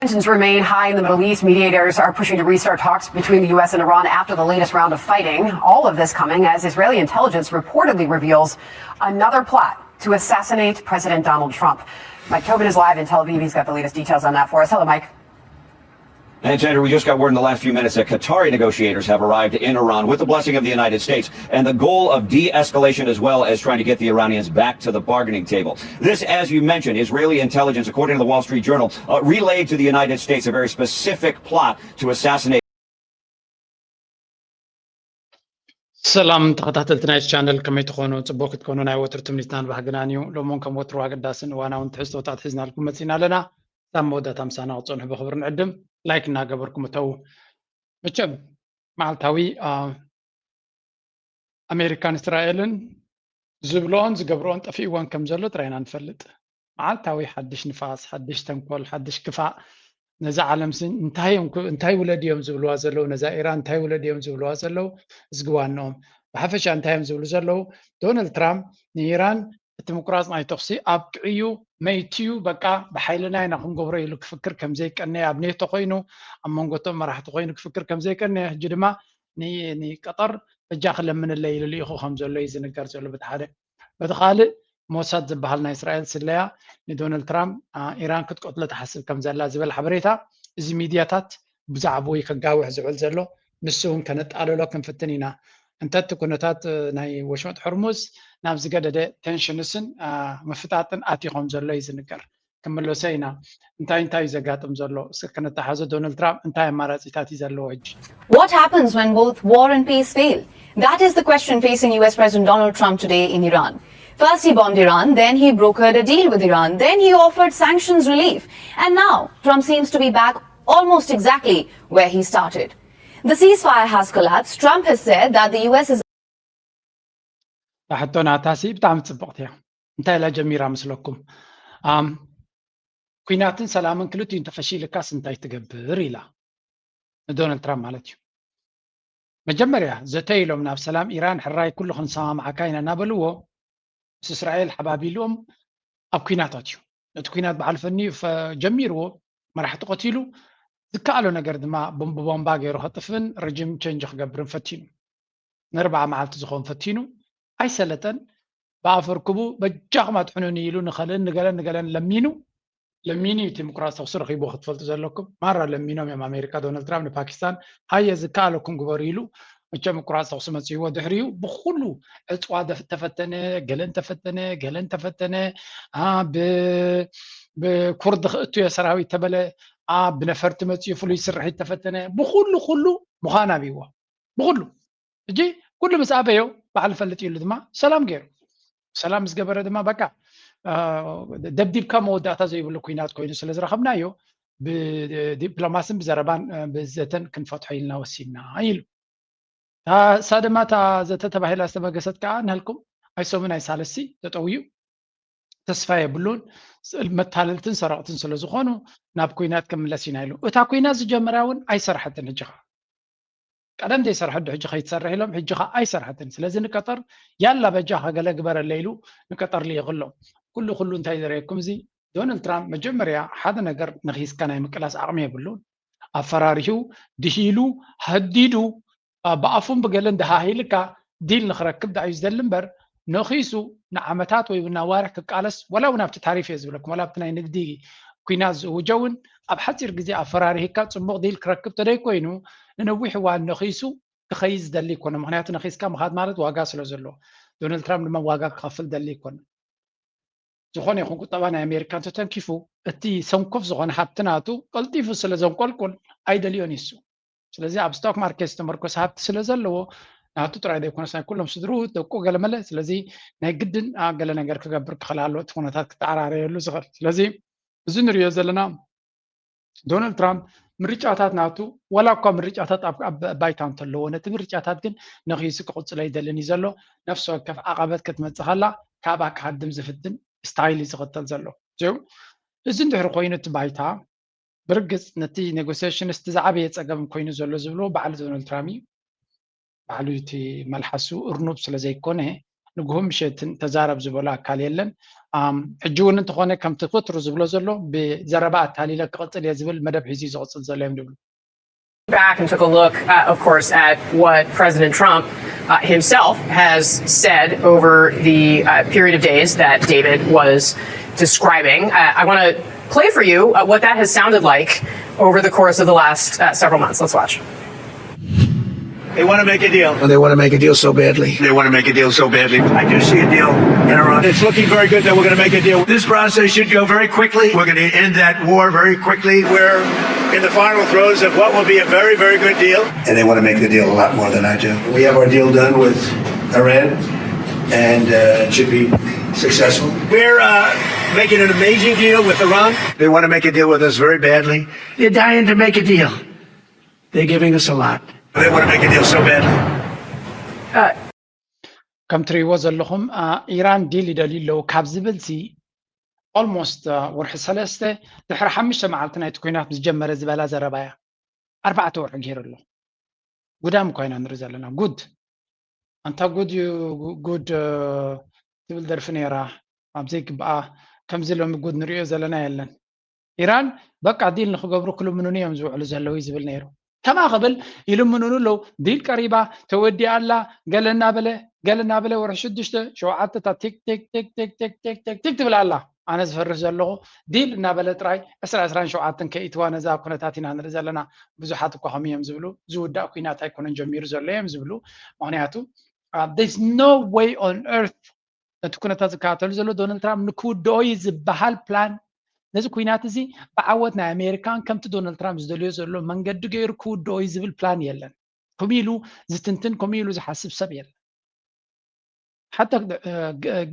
Tensions remain high in the Middle East. Mediators are pushing to restart talks between the U S and Iran after the latest round of fighting. All of this coming as Israeli intelligence reportedly reveals another plot to assassinate President Donald Trump. Mike Tobin is live in Tel Aviv. He's got the latest details on that for us. Hello, Mike. And Sandra, we just got word in the last few minutes that Qatari negotiators have arrived in Iran with the blessing of the United States and the goal of de escalation as well as trying to get the Iranians back to the bargaining table. This, as you mentioned, Israeli intelligence, according to the Wall Street Journal, uh, relayed to the United States a very specific plot to assassinate. ሰላም ተኸታተልቲ ናይ ቻነል፣ ከመይ ትኾኑ? ፅቡቅ ክትኮኑ ናይ ወትሩ ትምኒትናን ባህግናን እዩ። ሎሚ እውን ከም ወትሩ ኣገዳስን እዋናውን ትሕዝቶታት ሒዝናልኩም መፂና ኣለና። ሳብ መወዳእታ ምሳና ክትፀንሑ ብክብሪ ንዕድም። ላይክ እናገበርኩም እተው። መቸም መዓልታዊ ኣሜሪካን እስራኤልን ዝብልኦን ዝገብርኦን ጠፊእወን ከም ዘሎ ጥራይ ኢና ንፈልጥ። መዓልታዊ ሓድሽ ንፋስ፣ ሓድሽ ተንኮል፣ ሓድሽ ክፋእ። ነዛ ዓለም እንታይ ውለድ እዮም ዝብልዋ ዘለዉ፣ ነዛ ኢራን እንታይ ውለድ እዮም ዝብልዋ ዘለዉ፣ እዝግዋኖም ብሓፈሻ እንታይ እዮም ዝብሉ ዘለዉ? ዶናልድ ትራምፕ ንኢራን እቲ ምቁራፅ ናይ ተኽሲ ኣብቅዕዩ፣ መይትዩ፣ በቃ ብሓይልና ኢና ክንገብሮ ኢሉ ክፍክር ከምዘይቀነየ፣ ኣብ ኔቶ ኮይኑ ኣብ መንጎቶም መራሕቲ ኮይኑ ክፍክር ከምዘይቀነየ፣ ሕጂ ድማ ንቀጠር በጃ ክለምንለይ ኢሉ ልኢኹ ከም ዘሎ እዩ ዝንገር ዘሎ። በቲ ሓደ በቲ ካልእ ሞሳድ ዝበሃል ናይ እስራኤል ስለያ ንዶናልድ ትራምፕ ኢራን ክትቀትሎ ትሓስብ ከም ዘላ ዝበል ሓበሬታ እዚ ሚድያታት ብዛዕባኡ ከጋውሕ ዝውዕል ዘሎ። ንሱ እውን ከነጣልሎ ክንፍትን ኢና። እንተ እቲ ኩነታት ናይ ወሽመጥ ሕርሙዝ ናብ ዝገደደ ቴንሽንስን ምፍጣጥን ኣትዩ ከም ዘሎ እዩ ዝንገር። ክምለሶ ኢና። እንታይ እንታይ እዩ ዘጋጥም ዘሎ? እስኪ ክነተሓዞ። ዶናልድ ትራምፕ እንታይ ኣማራፂታት እዩ ዘለዎ ሕጂ? What happens when both war and peace fail? That is the question facing U S President Donald Trump today in Iran. First, he bombed Iran, then he brokered a deal with Iran, then he offered sanctions relief, and now Trump seems to be back almost exactly where he started. The ceasefire has collapsed. Trump has said that the U S is ሕቶ ናታሲ ብጣዕሚ ፅብቕቲ እያ። እንታይ ኢላ ጀሚራ መስለኩም? ኣም፣ ኩናትን ሰላምን ክልቲኡ እንተፈሺልካስ እንታይ ትገብር ኢላ ንዶናልድ ትራምፕ ማለት እዩ። መጀመርያ ዘተ ኢሎም ናብ ሰላም ኢራን ሕራይ ኩሉ ክንሰማምዓካ ኢና እናበልዎ ምስ እስራኤል ሓባቢልዎም ኣብ ኩናት ኣትዩ። ነቲ ኩናት በዓል ፈንዩ ጀሚርዎ፣ መራሕቲ ቀቲሉ፣ ዝከኣሎ ነገር ድማ ብቦምባ ገይሩ ከጥፍእን ረጅም ቸንጅ ክገብርን ፈቲኑ። ንርብዓ መዓልቲ ዝኸውን ፈቲኑ ኣይሰለጠን። ብኣፈርክቡ በጃኹም ኣጥሕኑኒ ኢሉ ንኸልእን ንገለን ንገለን ለሚኑ ለሚኑ እዩ እቲ ምቁራፅ ተኹሲ ረኺብዎ ክትፈልጡ ዘለኩም። ማራ ለሚኖም እዮም ኣሜሪካ፣ ዶናልድ ትራምፕ ንፓኪስታን ሃየ ዝከኣለኩም ግበሩ ኢሉ። መቸም ምቁራፅ ተኹሲ መፅእዎ ድሕሪኡ ብኩሉ ዕፅዋ ተፈተነ፣ ገለን ተፈተነ፣ ገለን ተፈተነ፣ ብኩርድ ክእቱ እየ ሰራዊት ተበለ፣ ብነፈርቲ መፅኡ ፍሉይ ስርሒት ተፈተነ። ብኩሉ ኩሉ ምዃን ኣብይዎ ብኩሉ። ሕጂ ኩሉ ምስ ኣበዮ ባዕሉ ፈልጥ ኢሉ ድማ ሰላም ገይሩ። ሰላም ምስ ገበረ ድማ በቃ ደብዲብካ መወዳእታ ዘይብሉ ኩናት ኮይኑ ስለ ዝረኸብናዮ ብዲፕሎማስን ብዘረባን ብዘተን ክንፈትሖ ኢልና ወሲንና ኢሉ። እሳ ድማ እታ ዘተ ተባሂላ ዝተበገሰት ከዓ ንህልኩም ኣይሶምን ኣይሳለሲ ተጠውዩ ተስፋ የብሉን። መታለልትን ሰረቕትን ስለ ዝኾኑ ናብ ኩናት ክምለስ ኢና ኢሉ። እታ ኩናት ዝጀመራ እውን ኣይሰርሐትን። ሕጂ ኸዓ ቀደም ዘይሰርሐ ዶ ሕጂ ከይትሰርሕ ኢሎም ሕጂ ኸዓ ኣይሰርሐትን። ስለዚ ንቀጠር ያላ በጃ ከገለ ግበረለ ኢሉ ንቀጠር ልኢኽሎም። ኩሉ ኩሉ እንታይ ዘርእየኩም እዚ ዶናልድ ትራምፕ መጀመርያ ሓደ ነገር ነኺስካ ናይ ምቅላስ ዓቕሚ የብሉን። ኣፈራሪሁ ድሂሉ ሃዲዱ ብኣፉን ብገለን ደሃሂልካ ዲል ንክረክብ ዳእዩ ዝደሊ እምበር ነኺሱ ንዓመታት ወይ እውን ኣዋርሕ ክቃለስ ወላ እውን ኣብቲ ታሪፍ እየ ዝብለኩም ወላ ኣብቲ ናይ ንግዲ ኩናት ዝእውጀ እውን ኣብ ሓፂር ግዜ ኣፈራሪህካ ፅቡቕ ዲል ክረክብ ተደይ ኮይኑ ንነዊሕ እዋን ነኺሱ ክኸይድ ዝደሊ ይኮነ። ምክንያቱ ነኺስካ ምኻድ ማለት ዋጋ ስለ ዘለዎ ዶናልድ ትራምፕ ድማ ዋጋ ክኸፍል ደሊ ይኮነ። ዝኾነ ይኹን ቁጠባ ናይ ኣሜሪካ እንተተንኪፉ እቲ ሰንኮፍ ዝኾነ ሃብቲ ናቱ ቀልጢፉ ስለ ዘንቆልቁል ኣይደልዮን ይሱ። ስለዚ ኣብ ስቶክ ማርኬት ዝተመርኮሰ ሃብቲ ስለ ዘለዎ ናቱ ጥራይ ዘይኮነስ ናይ ኩሎም ስድሩ ደቁ ገለመለ። ስለዚ ናይ ግድን ገለ ነገር ክገብር ክኽእል ኣለዎ እቲ ኩነታት ክተዓራረየሉ ዝኽእል። ስለዚ እዚ ንሪኦ ዘለና ዶናልድ ትራምፕ ምርጫታት ናቱ ዋላ እኳ ምርጫታት ኣብ ባይታ እንተለዎ ነቲ ምርጫታት ግን ነኺሱ ክቕፅሎ ይደልን እዩ ዘሎ። ነፍሲ ወከፍ ዓቐበት ክትመፅእ ከላ ካብኣ ክሃድም ዝፍትን ስታይል እዩ ዝኽተል ዘሎ። እዚ እንድሕሪ ኮይኑ እቲ ባይታ ብርግፅ ነቲ ኔጎሲሽንስ እቲ ዝዓበየ ፀገም ኮይኑ ዘሎ ዝብሎ ባዕሉ ዶናልድ ትራምፕ እዩ። ባዕሉ እቲ መልሓሱ እርኑብ ስለ ዘይኮነ ንግሆ ምሸትን ተዛረብ ዝበሎ ኣካል የለን። ሕጂ እውን እንተኾነ ከምቲ ክትሩ ዝብሎ ዘሎ ብዘረባ ኣታሊለ ክቕፅል እየ ዝብል መደብ ሒዙ ዝቕፅል ዘሎ እዮም ዝብሉ። Back and took a look, uh, of course, at what President Trump uh, himself has said over the uh, period of days that David was describing. Uh, I want to play for you uh, what that has sounded like over the course of the last uh, several months. Let's watch. They want to make a deal. And they want to make a deal so badly. They want to make a deal so badly. I do see a deal in Iran. It's looking very good that we're going to make a deal. This process should go very quickly. We're going to end that war very quickly. We're in the final throes of what will be a very, very good deal. And they want to make the deal a lot more than I do. We have our deal done with Iran, and uh, it should be successful. We're uh, making an amazing deal with Iran. They want to make a deal with us very badly. They're dying to make a deal. They're giving us a lot. They want to make a deal so badly. ከም ትሪእዎ ዘለኹም ኢራን ዲል ይደልዩ ኣለዉ ካብ ዝብል ሲ almost ወርሒ ሰለስተ ድሕሪ ሓሙሽተ መዓልቲ ናይቲ ኩናት ዝጀመረ ዝበላ ዘረባ እያ። ኣርባዕተ ወርሒ ገይሩ ኣሎ። ጉዳም እኳ ኢና ንርኢ ዘለና። ጉድ ኣንታ ጉድ እዩ ጉድ ትብል ደርፊ ነይራ። ኣብ ዘይግብኣ ከምዚ ሎሚ ጉድ ንሪኦ ዘለና የለን። ኢራን በቃ ዲል ንክገብሩ ክልምኑኒ እዮም ዝውዕሉ ዘለዉ ዝብል ነይሩ። ከማ ክብል ይልምኑኑ ኣለዉ። ዲል ቀሪባ ተወዲኣ ኣላ ገለ እናበለ ገለ እናበለ ወርሒ ሽዱሽተ ሸውዓተ እታ ቲክ ቲክ ቲክ ቲክ ቲክ ቲክ ቲክ ቲክ ትብል ኣላ። ኣነ ዝፈርህ ዘለኹ ዲል እናበለ ጥራይ ዕስራ ዕስራን ሸውዓተን ከይእትዋ ነዛ ኩነታት ኢና ንርኢ ዘለና። ብዙሓት እኳ ከምኡ እዮም ዝብሉ። ዝውዳእ ኩናት ኣይኮነን ጀሚሩ ዘሎ እዮም ዝብሉ። ምክንያቱ there's no way on earth ነቲ ኩነታት ዝከታተሉ ዘሎ ዶናልድ ትራምፕ ንክውድኦ እዩ ዝበሃል ፕላን ነዚ ኩናት እዚ ብዓወት ናይ ኣሜሪካን ከምቲ ዶናልድ ትራምፕ ዝደልዮ ዘሎ መንገዲ ገይሩ ክውድኦ እዩ ዝብል ፕላን የለን። ከምኡ ኢሉ ዝትንትን ከምኡ ኢሉ ዝሓስብ ሰብ የለን። ሓታ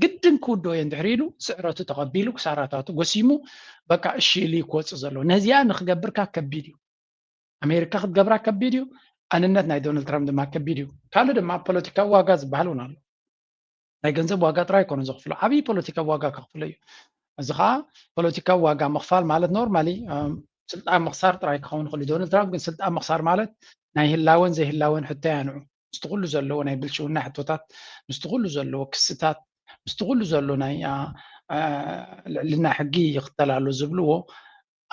ግድን ክውድኦ እየ እንድሕር ኢሉ ስዕረቱ ተቐቢሉ ክሳራታቱ ጎሲሙ በቃ እሺ ኢሉ እዩ ክወፅእ ዘለዎ። ነዚኣ ንክገብርካ ከቢድ እዩ። ኣሜሪካ ክትገብራ ከቢድ እዩ። ኣንነት ናይ ዶናልድ ትራምፕ ድማ ከቢድ እዩ። ካልእ ድማ ፖለቲካዊ ዋጋ ዝበሃል እውን ኣሎ። ናይ ገንዘብ ዋጋ ጥራይ ኣይኮነ ዘኽፍሎ፣ ዓብዪ ፖለቲካዊ ዋጋ ከኽፍሎ እዩ። እዚ ከዓ ፖለቲካዊ ዋጋ ምኽፋል ማለት ኖርማሊ ስልጣን ምኽሳር ጥራይ ክኸውን ይኽእል እዩ። ዶናልድ ትራምፕ ግን ስልጣን ምኽሳር ማለት ናይ ህላወን ዘይህላወን ሕቶ እያ ንዑ። ምስቲ ኩሉ ዘለዎ ናይ ብልሽውና ሕቶታት፣ ምስቲ ኩሉ ዘለዎ ክስታት፣ ምስቲ ኩሉ ዘሎ ናይ ልዕልና ሕጊ ይኽተል ኣሎ ዝብልዎ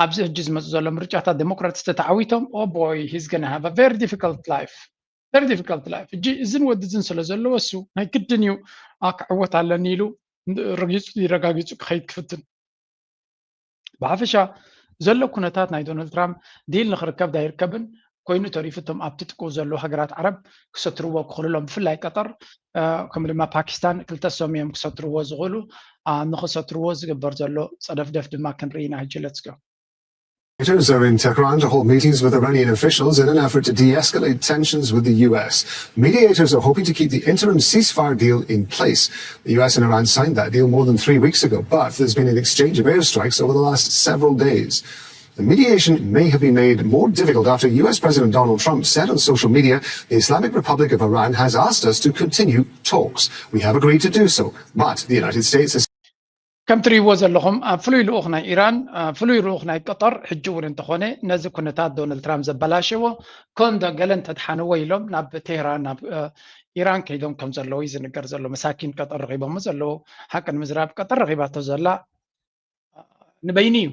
ኣብዚ ሕጂ ዝመፅእ ዘሎ ምርጫታት ዴሞክራትስ ተተዓዊቶም oh boy he's gonna have a very difficult life very difficult life ሕጂ እዝን ወዲ እዝን ስለ ዘለዎ እሱ ናይ ግድን እዩ ክዕወት ኣለኒ ኢሉ ረጊፁ ይረጋጊፁ ክኸይድ ክፍትን ብሓፈሻ ዘሎ ኩነታት ናይ ዶናልድ ትራምፕ ዲል ንክርከብ ዳይርከብን ኮይኑ ተሪፉ እቶም ኣብቲ ጥቅኡ ዘለዉ ሃገራት ዓረብ ክሰትርዎ ክኽእሉሎም ብፍላይ ቀጠር ከምኡ ድማ ፓኪስታን ክልተ ሰም እዮም ክሰትርዎ ዝኽእሉ ንክሰትርዎ ዝግበር ዘሎ ፀደፍደፍ ድማ ክንርኢ ኢና ሕጂ let's go Mediators are in Tehran to hold meetings with Iranian officials in an effort to de escalate tensions with the U S. Mediators are hoping to keep the interim ceasefire deal in place. The U S and Iran signed that deal more than three weeks ago, but there's been an exchange of airstrikes over the last several days. The mediation may have been made more difficult after U S President Donald Trump said on social media, "The Islamic Republic of Iran has asked us to continue talks. We have agreed to do so, but the United States has ከም ትሪእዎ ዘለኹም ኣብ ፍሉይ ልኡኽ ናይ ኢራን ፍሉይ ልኡኽ ናይ ቀጠር ሕጂ እውን እንተኾነ ነዚ ኩነታት ዶናልድ ትራምፕ ዘበላሸዎ ኮንዶ ገለ እንተድሓንዎ ኢሎም ናብ ቴህራን ናብ ኢራን ከይዶም ከም ዘለዉ እዩ ዝንገር ዘሎ። መሳኪን ቀጠር ረኺቦሞ ዘለዉ ሓቂ ንምዝራብ ቀጠር ረኺባቶ ዘላ ንበይኑ እዩ።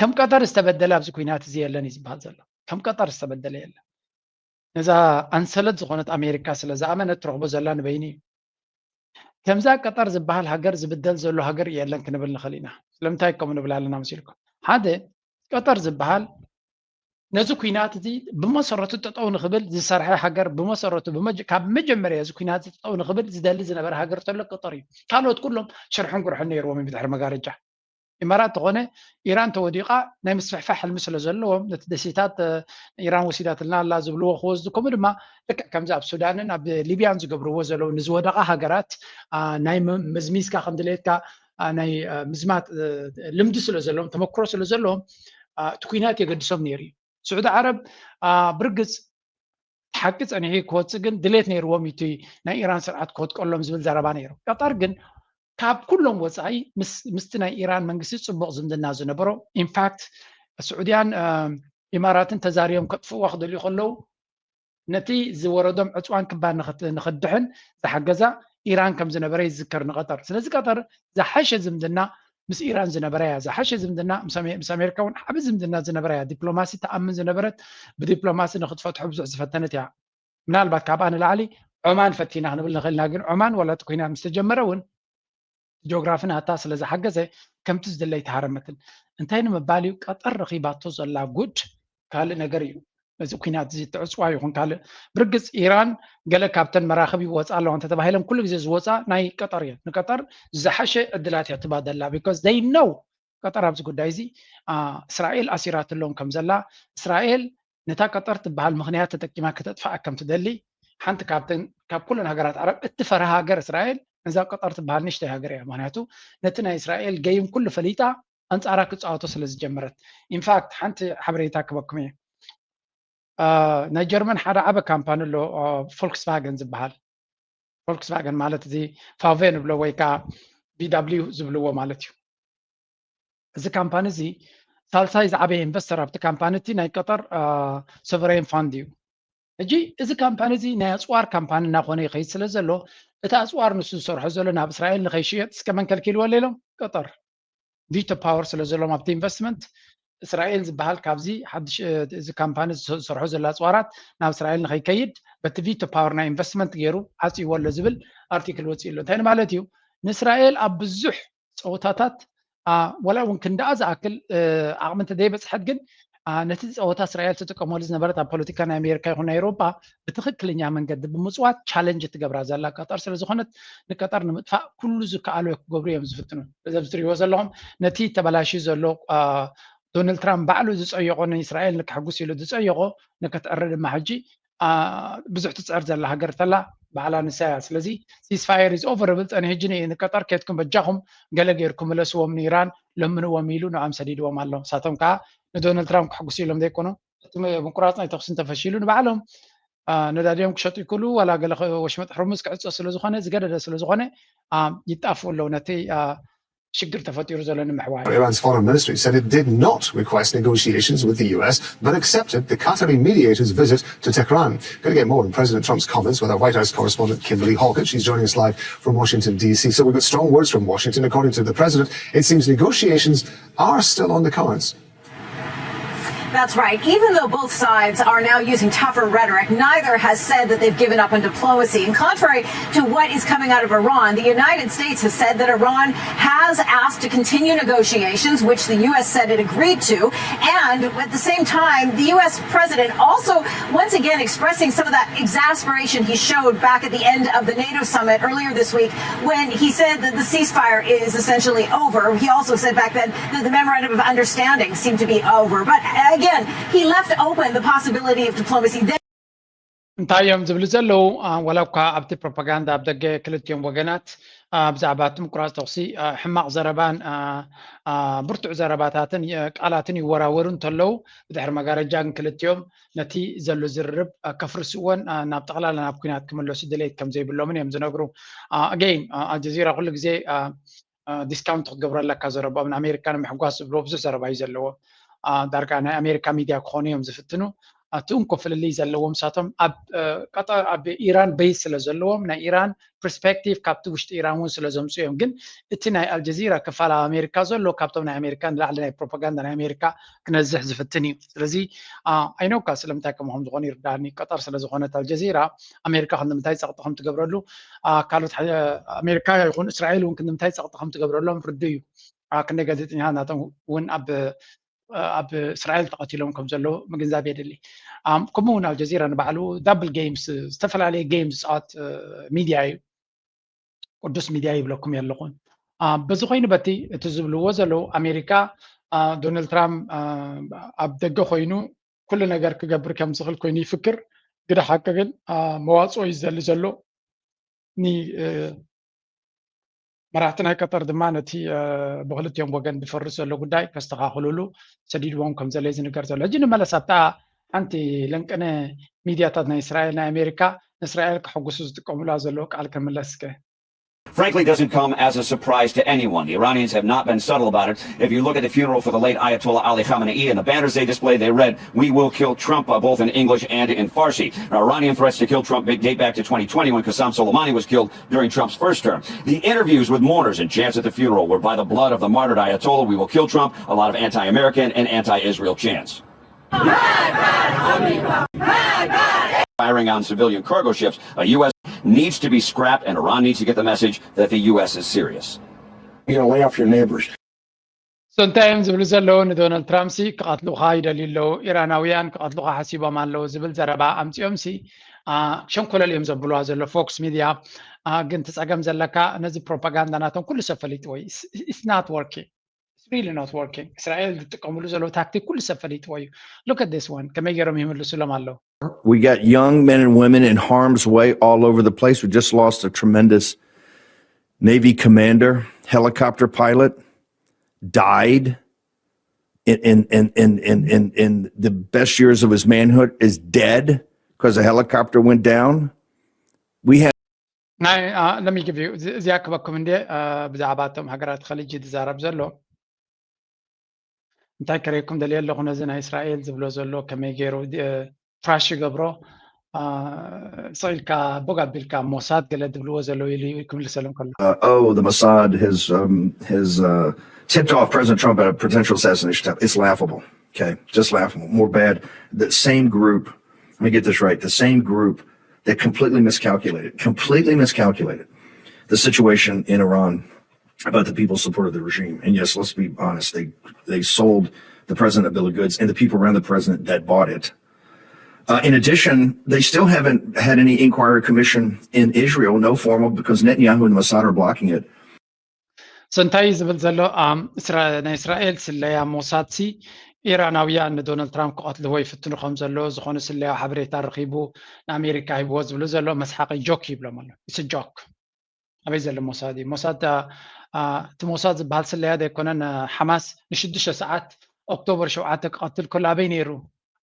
ከም ቀጠር ዝተበደለ ኣብዚ ኩናት እዚ የለን እዩ ዝበሃል ዘሎ። ከም ቀጠር ዝተበደለ የለን። ነዛ ኣንሰለት ዝኾነት ኣሜሪካ ስለ ዝኣመነት ትረኽቦ ዘላ ንበይኑ እዩ። ከምዛ ቀጠር ዝበሃል ሃገር ዝብደል ዘሎ ሃገር የለን ክንብል ንኽእል ኢና። ስለምንታይ ከምኡ ንብል ኣለና መሲልኩም? ሓደ ቀጠር ዝበሃል ነዚ ኩናት እዚ ብመሰረቱ ጠጠው ንኽብል ዝሰርሐ ሃገር ብመሰረቱ ካብ መጀመርያ እዚ ኩናት እዚ ጠጠው ንኽብል ዝደሊ ዝነበረ ሃገር ተሎ ቀጠር እዩ። ካልኦት ኩሎም ሽርሕን ጉርሕን ነይርዎም እዩ ብድሕሪ መጋረጃ። ኢማራት ተኾነ ኢራን ተወዲቓ ናይ ምስፍሕፋሕ ሕልሚ ስለ ዘለዎም ነቲ ደሴታት ኢራን ወሲዳትልና ኣላ ዝብልዎ ክወስዱ ከምኡ ድማ ልክዕ ከምዚ ኣብ ሱዳንን ኣብ ሊብያን ዝገብርዎ ዘለዉ ንዝወደቓ ሃገራት ናይ መዝሚዝካ ከም ድሌትካ ናይ ምዝማት ልምዲ ስለ ዘለዎም ተመክሮ ስለ ዘለዎም እቲ ኩናት የገድሶም ነይሩ እዩ። ስዑዲ ዓረብ ብርግፅ ሓቂ ፀኒሑ ክወፅእ ግን ድሌት ነይርዎም እዩ ናይ ኢራን ስርዓት ክወድቀሎም ዝብል ዘረባ ነይሩ። ቀጠር ግን ካብ ኩሎም ወፃኢ ምስቲ ናይ ኢራን መንግስቲ ፅቡቕ ዝምድና ዝነበሮ ኢንፋክት ስዑድያን ኢማራትን ተዛሪቦም ከጥፍእዋ ክደልዩ ከለዉ ነቲ ዝወረዶም ዕፅዋን ክባ ንክድሕን ዝሓገዛ ኢራን ከም ዝነበረ ይዝከር ንቀጠር። ስለዚ ቀጠር ዝሓሸ ዝምድና ምስ ኢራን ዝነበረ እያ፣ ዝሓሸ ዝምድና ምስ ኣሜሪካ እውን ዓቢ ዝምድና ዝነበረ እያ። ዲፕሎማሲ ተኣምን ዝነበረት፣ ብዲፕሎማሲ ንክትፈትሖ ብዙሕ ዝፈተነት እያ። ምናልባት ካብኣ ንላዕሊ ዖማን ፈቲና ክንብል ንኽእል ኢና፣ ግን ዖማን ዋላ እቲ ኩናት ምስ ተጀመረ እውን ጂኦግራፊ ናታ ስለ ዝሓገዘ ከምቲ ዝደለይ ተሃረመትን። እንታይ ንምባል እዩ ቀጠር ረኺባቶ ዘላ ጉድ ካልእ ነገር እዩ። ነዚ ኩናት እዚ ትዕፅዋ ይኹን ካልእ፣ ብርግፅ ኢራን ገለ ካብተን መራኽብ ይወፃ ኣለዋ እንተተባሂለን ኩሉ ግዜ ዝወፃ ናይ ቀጠር እየን። ንቀጠር ዝሓሸ ዕድላት እያ ትባ ዘላ because they know ቀጠር ኣብዚ ጉዳይ እዚ እስራኤል ኣሲራትሎም ከም ዘላ፣ እስራኤል ነታ ቀጠር ትበሃል ምኽንያት ተጠቂማ ከተጥፍኣ ከም ትደሊ፣ ሓንቲ ካብተን ካብ ኩለን ሃገራት ዓረብ እትፈርሃ ሃገር እስራኤል ነዛ ቀጠር ትበሃል ንእሽተይ ሃገር እያ። ምክንያቱ ነቲ ናይ እስራኤል ገይም ኩሉ ፈሊጣ ኣንጻራ ክጻወቶ ስለ ዝጀመረት። ኢንፋክት ሓንቲ ሓበሬታ ክበኩም እየ። ናይ ጀርመን ሓደ ዓበ ካምፓኒ ኣሎ፣ ፎልክስቫገን ዝበሃል። ፎልክስቫገን ማለት እዚ ፋቬ ንብሎ ወይ ከዓ ቪ ደብሊው ዝብልዎ ማለት እዩ። እዚ ካምፓኒ እዚ ሳልሳይ ዝዓበየ ኢንቨስተር ኣብቲ ካምፓኒ እቲ ናይ ቀጠር ሶቨሬን ፋንድ እዩ። ሕጂ እዚ ካምፓኒ እዚ ናይ ኣፅዋር ካምፓኒ እናኾነ ይኸይድ ስለ ዘሎ እቲ ኣፅዋር ንሱ ዝሰርሖ ዘሎ ናብ እስራኤል ንኸይሽየጥ እስከ መን ከልኪልዎ ኣሎ ኢሎም? ቀጠር። ቪቶ ፓወር ስለ ዘለዎም ኣብቲ ኢንቨስትመንት እስራኤል ዝበሃል ካብዚ ሓድሽ እዚ ካምፓኒ ዝሰርሖ ዘሎ ኣፅዋራት ናብ እስራኤል ንኸይከይድ በቲ ቪቶ ፓወር ናይ ኢንቨስትመንት ገይሩ ዓፅይዎ ኣሎ ዝብል ኣርቲክል ወፂኡ ኣሎ። እንታይ ማለት እዩ? ንእስራኤል ኣብ ብዙሕ ፀወታታት ወላ እውን ክንዳኣ ዝኣክል ዓቕሚ እንተዘይበፅሐት ግን ነቲ ፀወታ እስራኤል ትጥቀመሉ ዝነበረት ኣብ ፖለቲካ ናይ ኣሜሪካ ይኹን ናይ ኤውሮጳ ብትኽክለኛ መንገዲ ብምፅዋት ቻለንጅ ትገብራ ዘላ ቀጠር ስለ ዝኾነት ንቀጠር ንምጥፋእ ኩሉ ዝከኣሉ ክገብሩ እዮም ዝፍትኑ። እዚ ኣብዚ ትሪእዎ ዘለኹም ነቲ ተበላሽዩ ዘሎ ዶናልድ ትራምፕ ባዕሉ ዝፀየቖ ንእስራኤል ንክሕጉስ ኢሉ ዝፀየቖ ንክትዕሪ ድማ ሕጂ ብዙሕ ትፅዕር ዘላ ሃገር ተላ ባዕላ ንሳ እያ። ስለዚ ሲስፋየር ኢዝ ኦቨር ብል ፀኒሑ ሕጂ ንቀጠር ኬድኩም በጃኹም ገለ ገይርኩም ምለስዎም ንኢራን ለምንዎም ኢሉ ንዖም ሰዲድዎም ኣሎ። ንሳቶም ከዓ ንዶናልድ ትራምፕ ክሕጉሱ ኢሎም ዘይኮኑ እቲ ምቁራፅ ናይ ተኩሲ እንተፈሺሉ ንባዕሎም ነዳዲኦም ክሸጡ ይክእሉ ዋላ ገለ ወሽመጥ ሕርሙዝ ክዕፆ ስለዝኾነ ዝገደደ ስለዝኾነ ይጣፍኡ ኣለዉ ነቲ ሽግር ተፈጢሩ ዘሎ ንምሕዋይ። Iran's foreign ministry said it did not request negotiations with the U S, but accepted the Qatari mediator's visit to Tehran. Going to get more on President Trump's comments with our White House correspondent Kimberly Hawkett. She's joining us live from Washington, D C. So we've got strong words from Washington. According to the president, it seems negotiations are still on the cards. That's right. Even though both sides are now using tougher rhetoric, neither has said that they've given up on diplomacy. And contrary to what is coming out of Iran, the United States has said that Iran has asked to continue negotiations, which the U S said it agreed to. And at the same time, the U S president also once again expressing some of that exasperation he showed back at the end of the NATO summit earlier this week when he said that the ceasefire is essentially over. He also said back then that the memorandum of understanding seemed to be over. But again, he left open the possibility of diplomacy. እንታይ እዮም ዝብሉ ዘለዉ? ዋላ እኳ ኣብቲ ፕሮፓጋንዳ ኣብ ደገ ክልቲኦም ወገናት ብዛዕባ እቲ ምቁራፅ ተኩሲ ሕማቕ ዘረባን ብርቱዕ ዘረባታትን ቃላትን ይወራወሩ እንተለዉ ብድሕሪ መጋረጃ ግን ክልቲኦም ነቲ ዘሎ ዝርርብ ከፍርስዎን ናብ ጠቕላላ ናብ ኩናት ክምለሱ ድሌት ከም ዘይብሎምን እዮም ዝነግሩ። ኣገይን ኣልጀዚራ ኩሉ ግዜ ዲስካውንት ክትገብረለካ ዘረብኦም ንኣሜሪካ ንምሕጓስ ዝብልዎ ብዙሕ ዘረባ እዩ ዘለዎም። ዳርጋ ናይ ኣሜሪካ ሚድያ ክኾኑ እዮም ዝፍትኑ። እቲ እንኮ ፍልልይ ዘለዎም ንሳቶም ኣብ ኢራን ቤዝ ስለ ዘለዎም ናይ ኢራን ፐርስፔክቲቭ ካብቲ ውሽጢ ኢራን እውን ስለ ዘምፅኡ እዮም። ግን እቲ ናይ ኣልጀዚራ ክፋል ኣብ ኣሜሪካ ዘሎ ካብቶም ናይ ኣሜሪካ ንላዕሊ ናይ ፕሮፓጋንዳ ናይ ኣሜሪካ ክነዝሕ ዝፍትን እዩ። ስለዚ ኣይነውካ ስለምንታይ ከምኹም ዝኾኑ ይርዳኒ። ቀጠር ስለ ዝኾነት ኣልጀዚራ ኣሜሪካ ክንምንታይ ፀቕጢ ከም ትገብረሉ ካልኦት ኣሜሪካ ይኹን እስራኤል እውን ክንምንታይ ፀቕጢ ከም ትገብረሎም ርዱ እዩ። ክንደይ ጋዜጠኛታት ናቶም እውን ኣብ ኣብ እስራኤል ተቐቲሎም ከም ዘለዉ ምግንዛብ የድሊ። ከምኡ እውን ኣልጀዚራ ንባዕሉ ዳብል ጌምስ ዝተፈላለየ ጌም ዝፃወት ሚድያ እዩ። ቅዱስ ሚድያ ይብለኩም የለኹን። በዚ ኮይኑ በቲ እቲ ዝብልዎ ዘለዉ ኣሜሪካ ዶናልድ ትራምፕ ኣብ ደገ ኮይኑ ኩሉ ነገር ክገብር ከም ዝኽእል ኮይኑ ይፍክር። ግደ ሓቂ ግን መዋፅኦ እዩ ዝደሊ ዘሎ። መራሕቲ ናይ ቀጠር ድማ ነቲ ብክልቲኦም ወገን ዝፈርስ ዘሎ ጉዳይ ከስተኻኽልሉ ሰዲድዎም ከም ዘሎ እዩ ዝንገር ዘሎ። ሕጂ ንመለስ ኣብታ ሓንቲ ለንቅነ ሚድያታት ናይ እስራኤል ናይ ኣሜሪካ ንእስራኤል ከሐጉሱ ዝጥቀሙላ ዘለዉ ቃል ክምለስ እስከ። Frankly, doesn't come as a surprise to anyone. The Iranians have not been subtle about it. If you look at the funeral for the late Ayatollah Ali Khamenei and the banners they displayed, they read, "We will kill Trump," uh, both in English and in Farsi. Now, Iranian threats to kill Trump date back to twenty twenty, when Qasem Soleimani was killed during Trump's first term. The interviews with mourners and chants at the funeral were by the blood of the martyred Ayatollah, "We will kill Trump," a lot of anti-American and anti-Israel chants. Firing on civilian cargo ships, a U S needs to be scrapped, and Iran needs to get the message that the U S is serious. You know, lay off your neighbors. So እንታይ እዮም ዝብሉ ዘለዉ? ንዶናልድ ትራምፕ ሲ ክቐትሉኻ ይደልዩ ኣለዉ፣ ኢራናውያን ክቐትሉኻ ሓሲቦም ኣለዉ ዝብል ዘረባ ኣምፂኦም ሲ ሸንኮለል እዮም ዘብልዋ ዘሎ ፎክስ ሚድያ። ግን ትፀገም ዘለካ ነዚ ፕሮፓጋንዳ ናቶም ኩሉ ሰብ ፈሊጥዎ እዩ። It's not working. It's really not working. እስራኤል ዝጥቀምሉ ዘለዉ ታክቲክ ኩሉ ሰብ ፈሊጥዎ እዩ። Look at this one. ከመይ ገይሮም ይምልሱሎም ኣለዉ? We got young men and women in harm's way all over the place. We just lost a tremendous Navy commander, helicopter pilot, died in, in, in, in, in, in, in the best years of his manhood, is dead because a helicopter went down. We had ናይ ለሚግቢ እዚኣ ክበኩም እንደ ብዛዕባ እቶም ሃገራት ኸሊጅ ዝዛረብ ዘሎ እንታይ ከረይኩም ደልየ ኣለኹ ነዚ ናይ እስራኤል ዝብሎ ዘሎ ከመይ ገይሩ ትራሽ ይገብሮ ስቕ ኢልካ ቦግ ኣቢልካ ሞሳድ ገለ ዝብልዎ ዘለዉ ኢሉ ክምልሰሎም ከሎ Uh, oh, the Mossad has um, has uh, tipped off President Trump about a potential assassination attempt. It's laughable. Okay, just laughable. More bad. The same group. Let me get this right. The same group that completely miscalculated, completely miscalculated the situation in Iran about the people who supported the regime. And yes, let's be honest. They they sold the president a bill of goods, and the people around the president that bought it. Uh, in addition, they still haven't had any inquiry commission in Israel, no formal, because Netanyahu and Mossad are blocking it. So እንታይ እዩ ዝብል ዘሎ? ናይ እስራኤል ስለያ ሞሳድ ሲ ኢራናውያን ንዶናልድ ትራምፕ ክቐትልዎ ይፍትኑ ከም ዘሎ ዝኾነ ስለያ ሓበሬታ ረኺቡ ንኣሜሪካ ሂብዎ ዝብሉ ዘሎ መስሓቂ ጆክ ይብሎም ኣሎ። It's a joke. ኣበይ ዘሎ ሞሳድ እዩ? ሞሳድ እቲ ሞሳድ ዝበሃል ስለያ ዘይኮነን ሓማስ ንሽዱሽተ ሰዓት ኦክቶበር ሸውዓተ ክቐትል ከሎ ኣበይ ነይሩ?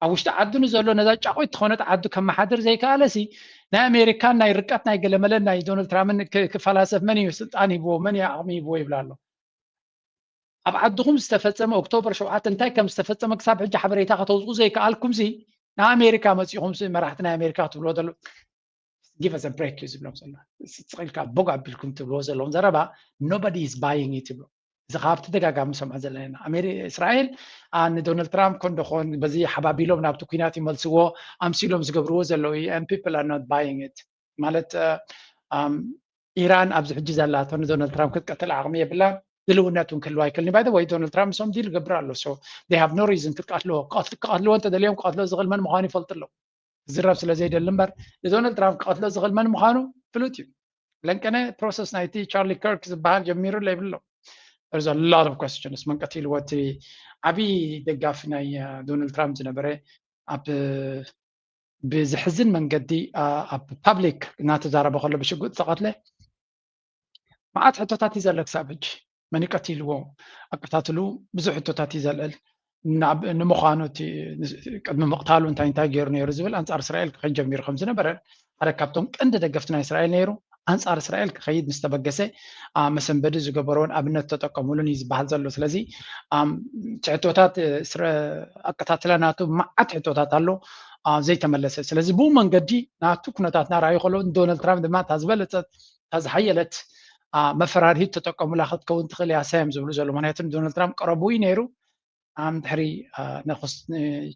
ኣብ ውሽጢ ዓዱ ንዘሎ ነዛ ጫቆይ ትኾነት ዓዱ ከመሓድር ዘይከኣለ ሲ ናይ ኣሜሪካን ናይ ርቀት ናይ ገለመለን ናይ ዶናልድ ትራምፕን ክፈላሰፍ መን እዩ ስልጣን ሂብዎ መን እዩ ዓቕሚ ሂብዎ ይብላ ኣሎ። ኣብ ዓድኹም ዝተፈፀመ ኦክቶበር ሸውዓተ እንታይ ከም ዝተፈፀመ ክሳብ ሕጂ ሓበሬታ ከተውፅኡ ዘይከኣልኩም ሲ ንኣሜሪካ መፂኹም ሲ መራሕቲ ናይ ኣሜሪካ ክትብልዎ ዘሎ give us a break እዩ ዝብሎም ዘሎ። ስቕ ኢልካ ቦግ ኣቢልኩም ትብልዎ ዘለዎም ዘረባ nobody is buying it ይብሎ። እዚ ካብ ተደጋጋሚ ሰምዖ ዘለና እስራኤል ንዶናልድ ትራምፕ ኮንደኾን በዚ ሓባቢሎም ናብቲ ኩናት ይመልስዎ ኣምሲሎም ዝገብርዎ ዘለዉ and people are not buying it ማለት ኢራን ኣብዚ ሕጂ ዘላቶ ንዶናልድ ትራምፕ ክትቀትል ዓቕሚ የብላን። ድልውነት እውን ክህልዋ ኣይክእልን። By the way ዶናልድ ትራምፕ ምሶም ዲል ይገብር ኣሎ። So they have no reason ክትቀትልዎ። ክቐትልዎ እንተደልዮም ክቐትልዎ ዝኽእል መን ምዃኑ ይፈልጡ ኣለዉ። ክዝረብ ስለ ዘይደሊ እምበር ንዶናልድ ትራምፕ ክቐትሎ ዝኽእል መን ምዃኑ ፍሉጥ እዩ። ለንቀነ ፕሮሰስ ናይቲ ቻርሊ ከርክ ዝበሃል ጀሚሩ ኣሎ ይብሎ። There's a lot of questions መን ቀቲልዎ እቲ ዓብዪ ደጋፊ ናይ ዶናልድ ትራምፕ ዝነበረ ኣብ ብዝሕዝን መንገዲ ኣብ ፓብሊክ እናተዛረበ ከሎ ብሽጉጥ ዝተቐትለ መዓት ሕቶታት እዩ ዘሎ ክሳብ ሕጂ። መን እዩ ቀቲልዎ? ኣቀታትሉ ብዙሕ ሕቶታት እዩ ዘልዕል። ንምዃኑ እቲ ቅድሚ ምቕታሉ እንታይ እንታይ ገይሩ ነይሩ ዝብል ኣንፃር እስራኤል ክኸይድ ጀሚሩ ከም ዝነበረ ሓደ ካብቶም ቀንዲ ደገፍቲ ናይ እስራኤል ነይሩ። ኣንፃር እስራኤል ክኸይድ ምስ ተበገሰ መሰንበዲ ዝገበሮን ኣብነት ተጠቀሙሉን እዩ ዝበሃል ዘሎ። ስለዚ ሕቶታት ኣቀታትላ ናቱ መዓት ሕቶታት ኣሎ ዘይተመለሰ። ስለዚ ብኡ መንገዲ ናቱ ኩነታት ናርኣዩ ከሎ ዶናልድ ትራምፕ ድማ እታ ዝበለፀት እታ ዝሓየለት መፈራርሂት ተጠቀሙላ ክትከውን ትኽእል እያ ሳዮም ዝብሉ ዘሎ። ምክንያቱ ዶናልድ ትራምፕ ቀረቡ እዩ ነይሩ ድሕሪ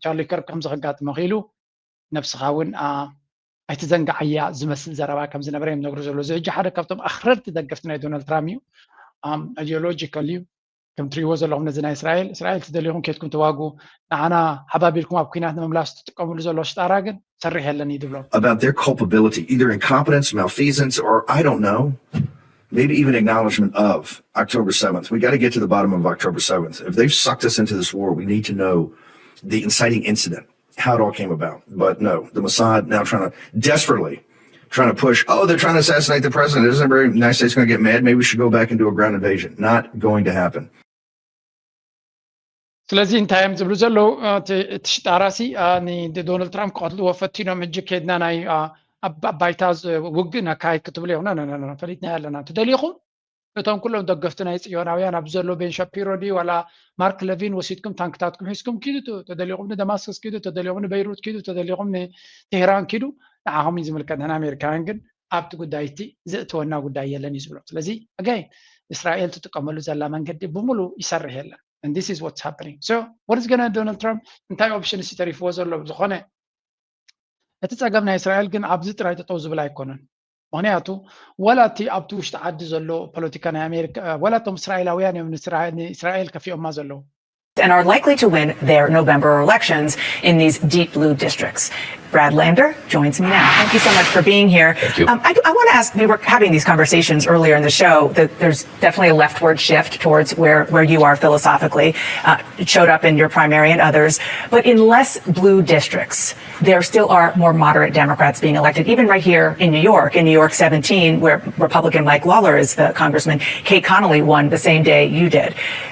ቻርሊ ከርክ ከምዚ ከጋጥሞ ክኢሉ ነብስኻ እውን ኣይትዘንግዓያ ዝመስል ዘረባ ከም ዝነበረ እዮም ነግሩ ዘሎ። እዚ ሕጂ ሓደ ካብቶም ኣኽረርቲ ደገፍቲ ናይ ዶናልድ ትራምፕ እዩ። ኣይዲዮሎጂካል እዩ። ከም ትሪእዎ ዘለኹም ነዚ ናይ እስራኤል እስራኤል ትደልኹም ኬድኩም ተዋጉ ንዓና ሓባቢልኩም ኣብ ኩናት ንምምላስ ትጥቀምሉ ዘሎ ሽጣራ ግን ሰርሕ የለን እዩ ዝብሎም። About their culpability, either incompetence, malfeasance, or I don't know, maybe even acknowledgement of October seventh. We got to get to the bottom of October seventh. If they've sucked us into this war, we need to know the inciting incident, how it all came about. But no, the Mossad now trying to desperately trying to push, oh, they're trying to assassinate the president. Isn't it very nice? It's going to get mad. Maybe we should go back and do a ground invasion. Not going to happen. ስለዚ እንታይ እዮም ዝብሉ ዘለዉ? እቲ ሽጣራሲ ንዶናልድ ትራምፕ ክቐትልዎ ፈቲኖም ሕጂ ከድና ናይ ኣብ ባይታ ውግእ ነካይድ ክትብሉ ኢኹም። ፈሊጥና ኣለና። እንተደሊኹም እቶም ኩሎም ደገፍቲ ናይ ጽዮናውያን ኣብ ዘሎ ቤን ሻፒሮ ድዩ ዋላ ማርክ ለቪን ወሲድኩም ታንክታትኩም ሒዝኩም ኪዱ፣ ተደሊኹም ንደማስከስ ኪዱ፣ ተደሊኹም ንበይሩት ኪዱ፣ ተደሊኹም ንቴህራን ኪዱ። ንዓኹም እዩ ዝምልከት። ንሕና ኣሜሪካውያን ግን ኣብቲ ጉዳይ እቲ ዘእተወና ጉዳይ የለን እዩ ዝብሎ። ስለዚ ኣጋይ እስራኤል ትጥቀመሉ ዘላ መንገዲ ብምሉ ይሰርሕ የለን። And this is what's happening. So what is going Donald Trump? እንታይ ኦፕሽን ሲ ተሪፍዎ ዘሎ? ዝኾነ እቲ ጸገም ናይ እስራኤል ግን ኣብዚ ጥራይ ጠጠው ዝብል ኣይኮነን። ምክንያቱ ወላ እቲ ኣብቲ ውሽጢ ዓዲ ዘሎ ፖለቲካ ናይ ኣሜሪካ፣ ወላ እቶም እስራኤላውያን እዮም ንእስራኤል ከፊኦማ ዘለዉ። And are likely to win their November elections in these deep blue districts. Brad Lander joins me now. Thank you so much for being here. Thank you. Um, I, I want to ask, we were having these conversations earlier in the show, that there's definitely a leftward shift towards where, where you are philosophically. Uh, it showed up in your primary and others. But in less blue districts, there still are more moderate Democrats being elected, even right here in New York, in New York seventeen, where Republican Mike Lawler is the congressman, Kay Connolly won the same day you did.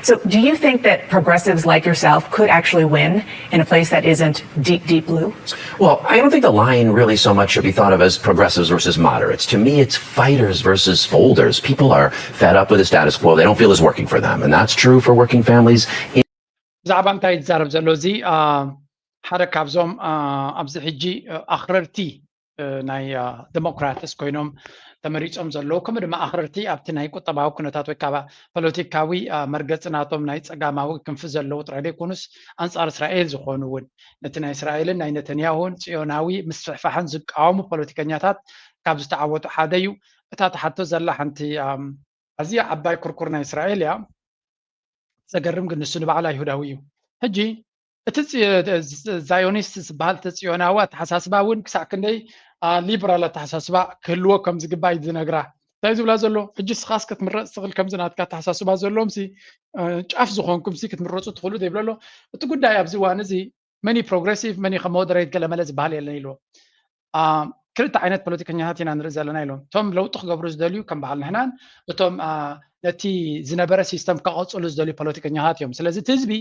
So do you think that progressives like yourself could actually win in a place that isn't deep, deep blue? Well, I don't think the line really so much should be thought of as progressives versus moderates. To me, it's fighters versus folders. People are fed up with the status quo. They don't feel it's working for them. And that's true for working families. ብዛዕባ እንታይ ይዛረብ ዘሎ እዚ ሓደ ካብዞም ኣብዚ ሕጂ ኣኽረርቲ ናይ ዴሞክራትስ ኮይኖም ተመሪፆም ዘለዉ ከምኡ ድማ ኣኽረርቲ ኣብቲ ናይ ቁጠባዊ ኩነታት ወይ ከዓ ፖለቲካዊ መርገፂ ናቶም ናይ ፀጋማዊ ክንፊ ዘለዉ ጥራይ ዘይኮኑስ ኣንፃር እስራኤል ዝኾኑ እውን ነቲ ናይ እስራኤልን ናይ ነተንያሁን ፅዮናዊ ምስፍሕፋሕን ዝቃወሙ ፖለቲከኛታት ካብ ዝተዓወቱ ሓደ እዩ። እታ ተሓቶ ዘላ ሓንቲ ኣዝያ ዓባይ ኩርኩር ናይ እስራኤል እያ። ዘገርም ግን ንሱ ንባዕሉ ኣይሁዳዊ እዩ። ሕጂ እቲ ዛዮኒስት ዝበሃል እቲ ፅዮናዊ ኣተሓሳስባ እውን ክሳዕ ክንደይ ሊብራል ኣተሓሳስባ ክህልዎ ከም ዝግባእ እዩ ዝነግራ። እንታይ ዝብላ ዘሎ ሕጂ ስኻስ ክትምረፅ ትኽእል ከምዚ ናትካ ኣተሓሳስባ ዘለዎም ሲ ጫፍ ዝኾንኩም ሲ ክትምረፁ ትኽእሉ ዘይብሎ ኣሎ። እቲ ጉዳይ ኣብዚ እዋን እዚ መኒ ፕሮግረሲቭ መኒ ከ ሞደሬት ገለመለ ዝበሃል የለን ኢልዎ። ክልተ ዓይነት ፖለቲከኛታት ኢና ንርኢ ዘለና ኢሎም። እቶም ለውጢ ክገብሩ ዝደልዩ ከም በዓል ንሕናን እቶም ነቲ ዝነበረ ሲስተም ከቐፅሉ ዝደልዩ ፖለቲከኛታት እዮም። ስለዚ እቲ ህዝቢ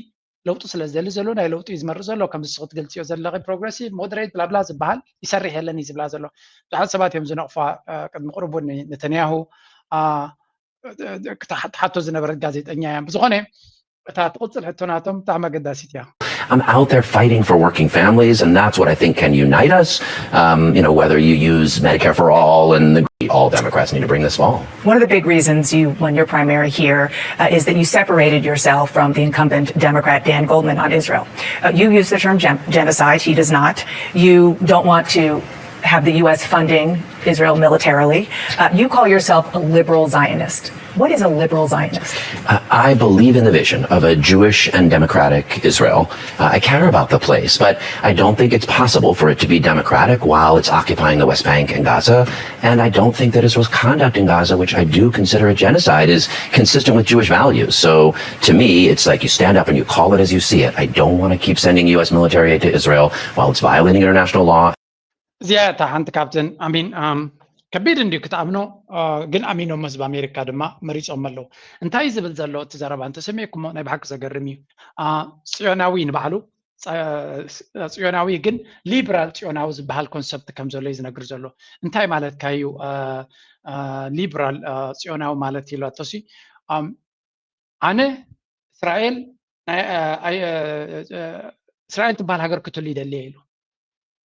ለውጢ ስለ ዝደሊ ዘሎ ናይ ለውጢ እዩ ዝመርእ ዘሎ። ከምዚ ንስኺ ትገልፅዮ ዘለኺ ፕሮግረሲቭ ሞደሬት ብላብላ ዝበሃል ይሰርሕ የለን እዩ ዝብላ ዘሎ። ብዙሓት ሰባት እዮም ዝነቕፋ። ቅድሚ ቅርቡ ነተንያሁ ትሓቶ ዝነበረት ጋዜጠኛ እያ። ብዝኾነ እታ ትቕፅል ሕቶ ናቶም ብጣዕሚ ኣገዳሲት እያ። I'm out there fighting for working families, and that's what I think can unite us. Um, you know, whether you use Medicare for all and the, all Democrats need to bring this fall. One of the big reasons you won your primary here uh, is that you separated yourself from the incumbent Democrat Dan Goldman on Israel. Uh, you use the term gen- genocide, he does not. You don't want to have the U S funding Israel militarily. Uh, you call yourself a liberal Zionist. What is a liberal Zionist? I believe in the vision of a Jewish and democratic Israel. Uh, I care about the place, but I don't think it's possible for it to be democratic while it's occupying the West Bank and Gaza. And I don't think that Israel's conduct in Gaza, which I do consider a genocide, is consistent with Jewish values. So to me, it's like you stand up and you call it as you see it. I don't want to keep sending U S military aid to Israel while it's violating international law. እዚኣ እታ ሓንቲ ካብተን ኣሚን ከቢድ እንድዩ ክትኣምኖ፣ ግን ኣሚኖም ህዝቢ ኣሜሪካ ድማ መሪፆም ኣለዉ። እንታይ ዝብል ዘሎ እቲ ዘረባ እንተሰሚዕኩሞ ናይ ብሓቂ ዘገርም እዩ። ፅዮናዊ ንባዕሉ ፅዮናዊ ግን ሊብራል ፅዮናዊ ዝበሃል ኮንሰፕት ከም ዘሎ እዩ ዝነግር ዘሎ። እንታይ ማለትካ እዩ ሊብራል ፅዮናዊ ማለት ኢላቶሲ ኣነ እስራኤል እስራኤል ትበሃል ሃገር ክትህሉ ይደሊ እየ ኢሉ።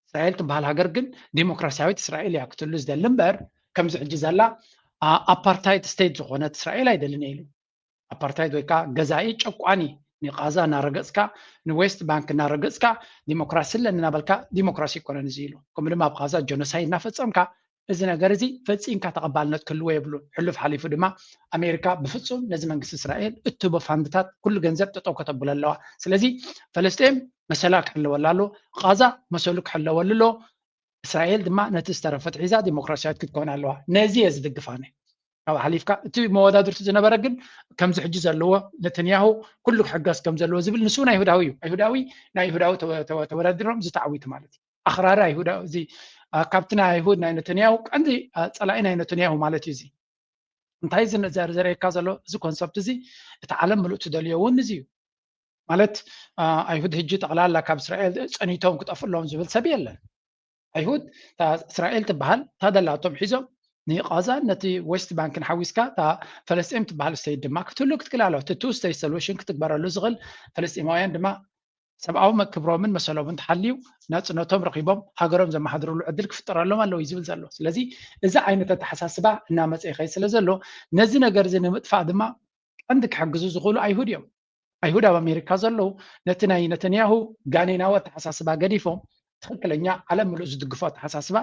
እስራኤል ትበሃል ሃገር ግን ዲሞክራሲያዊት እስራኤል እያ ክትህሉ ዝደሊ እምበር ከምዚ ሕጂ ዘላ ኣፓርታይድ ስቴት ዝኾነት እስራኤል ኣይደልን እየ ኢሉ። ኣፓርታይድ ወይ ከዓ ገዛኢ ጨቋኒ ንቃዛ እናረገፅካ ንዌስት ባንክ እናረገፅካ ዲሞክራሲ ኣለኒ እናበልካ ዲሞክራሲ ይኮነን እዚ ኢሉ። ከምኡ ድማ ኣብ ቃዛ ጀኖሳይድ እናፈፀምካ እዚ ነገር እዚ ፈፂምካ ተቐባልነት ክህልዎ የብሉን። ሕሉፍ ሓሊፉ ድማ ኣሜሪካ ብፍፁም ነዚ መንግስቲ እስራኤል እትህቦ ፋንድታት ኩሉ ገንዘብ ጠጠው ከተብሎ ኣለዋ። ስለዚ ፈለስጤም መሰላ ክሕለወላ ኣሎ፣ ቃዛ መሰሉ ክሕለወሉ ኣሎ። እስራኤል ድማ ነቲ ዝተረፈት ሒዛ ዲሞክራሲያዊት ክትከውን ኣለዋ። ነዚ እየ ዝድግፍ ኣነ። ካብ ሓሊፍካ እቲ መወዳድርቲ ዝነበረ ግን ከምዚ ሕጂ ዘለዎ ነተንያሁ ኩሉ ክሕገዝ ከም ዘለዎ ዝብል ንሱ እውን ኣይሁዳዊ እዩ። ኣይሁዳዊ ናይ ይሁዳዊ ተወዳዲሮም ዝተዓዊቱ ማለት እዩ። ኣኽራሪ ኣይሁዳዊ እዚ ካብቲ ናይ ኣይሁድ ናይ ነተንያሁ ቀንዲ ፀላኢ ናይ ነተንያሁ ማለት እዩ። እዚ እንታይ ዘርእየካ ዘሎ እዚ ኮንሰፕት እዚ እቲ ዓለም ምሉእ ትደልዮ እውን እዚ እዩ። ማለት ኣይሁድ ሕጂ ጠቕላላ ካብ እስራኤል ፀኒቶም ክጠፍእሎም ዝብል ሰብ የለን። ኣይሁድ እታ እስራኤል ትበሃል እታ ደላቶም ሒዞም ንቓዛን ነቲ ዌስት ባንክን ሓዊስካ እታ ፈለስጢን ትበሃል ስቴት ድማ ክትህሉ ክትክእል ኣለዋ። እቲ ቱ ስቴት ሶሉሽን ክትግበረሉ ዝኽእል ፈለስጢማውያን ድማ ሰብኣዊ ክብሮምን መሰሎምን ተሓልዩ ናፅነቶም ረኺቦም ሃገሮም ዘመሓድርሉ ዕድል ክፍጠረሎም ኣለዎ እዩ ዝብል ዘሎ። ስለዚ እዚ ዓይነት ኣተሓሳስባ እናመፀ ይኸይድ ስለ ዘሎ ነዚ ነገር እዚ ንምጥፋእ ድማ ቀንዲ ክሕግዙ ዝኽእሉ ኣይሁድ እዮም። ኣይሁድ ኣብ ኣሜሪካ ዘለዉ ነቲ ናይ ነተንያሁ ጋኔናዊ ኣተሓሳስባ ገዲፎም ትኽክለኛ ዓለም ምሉእ ዝድግፎ ኣተሓሳስባ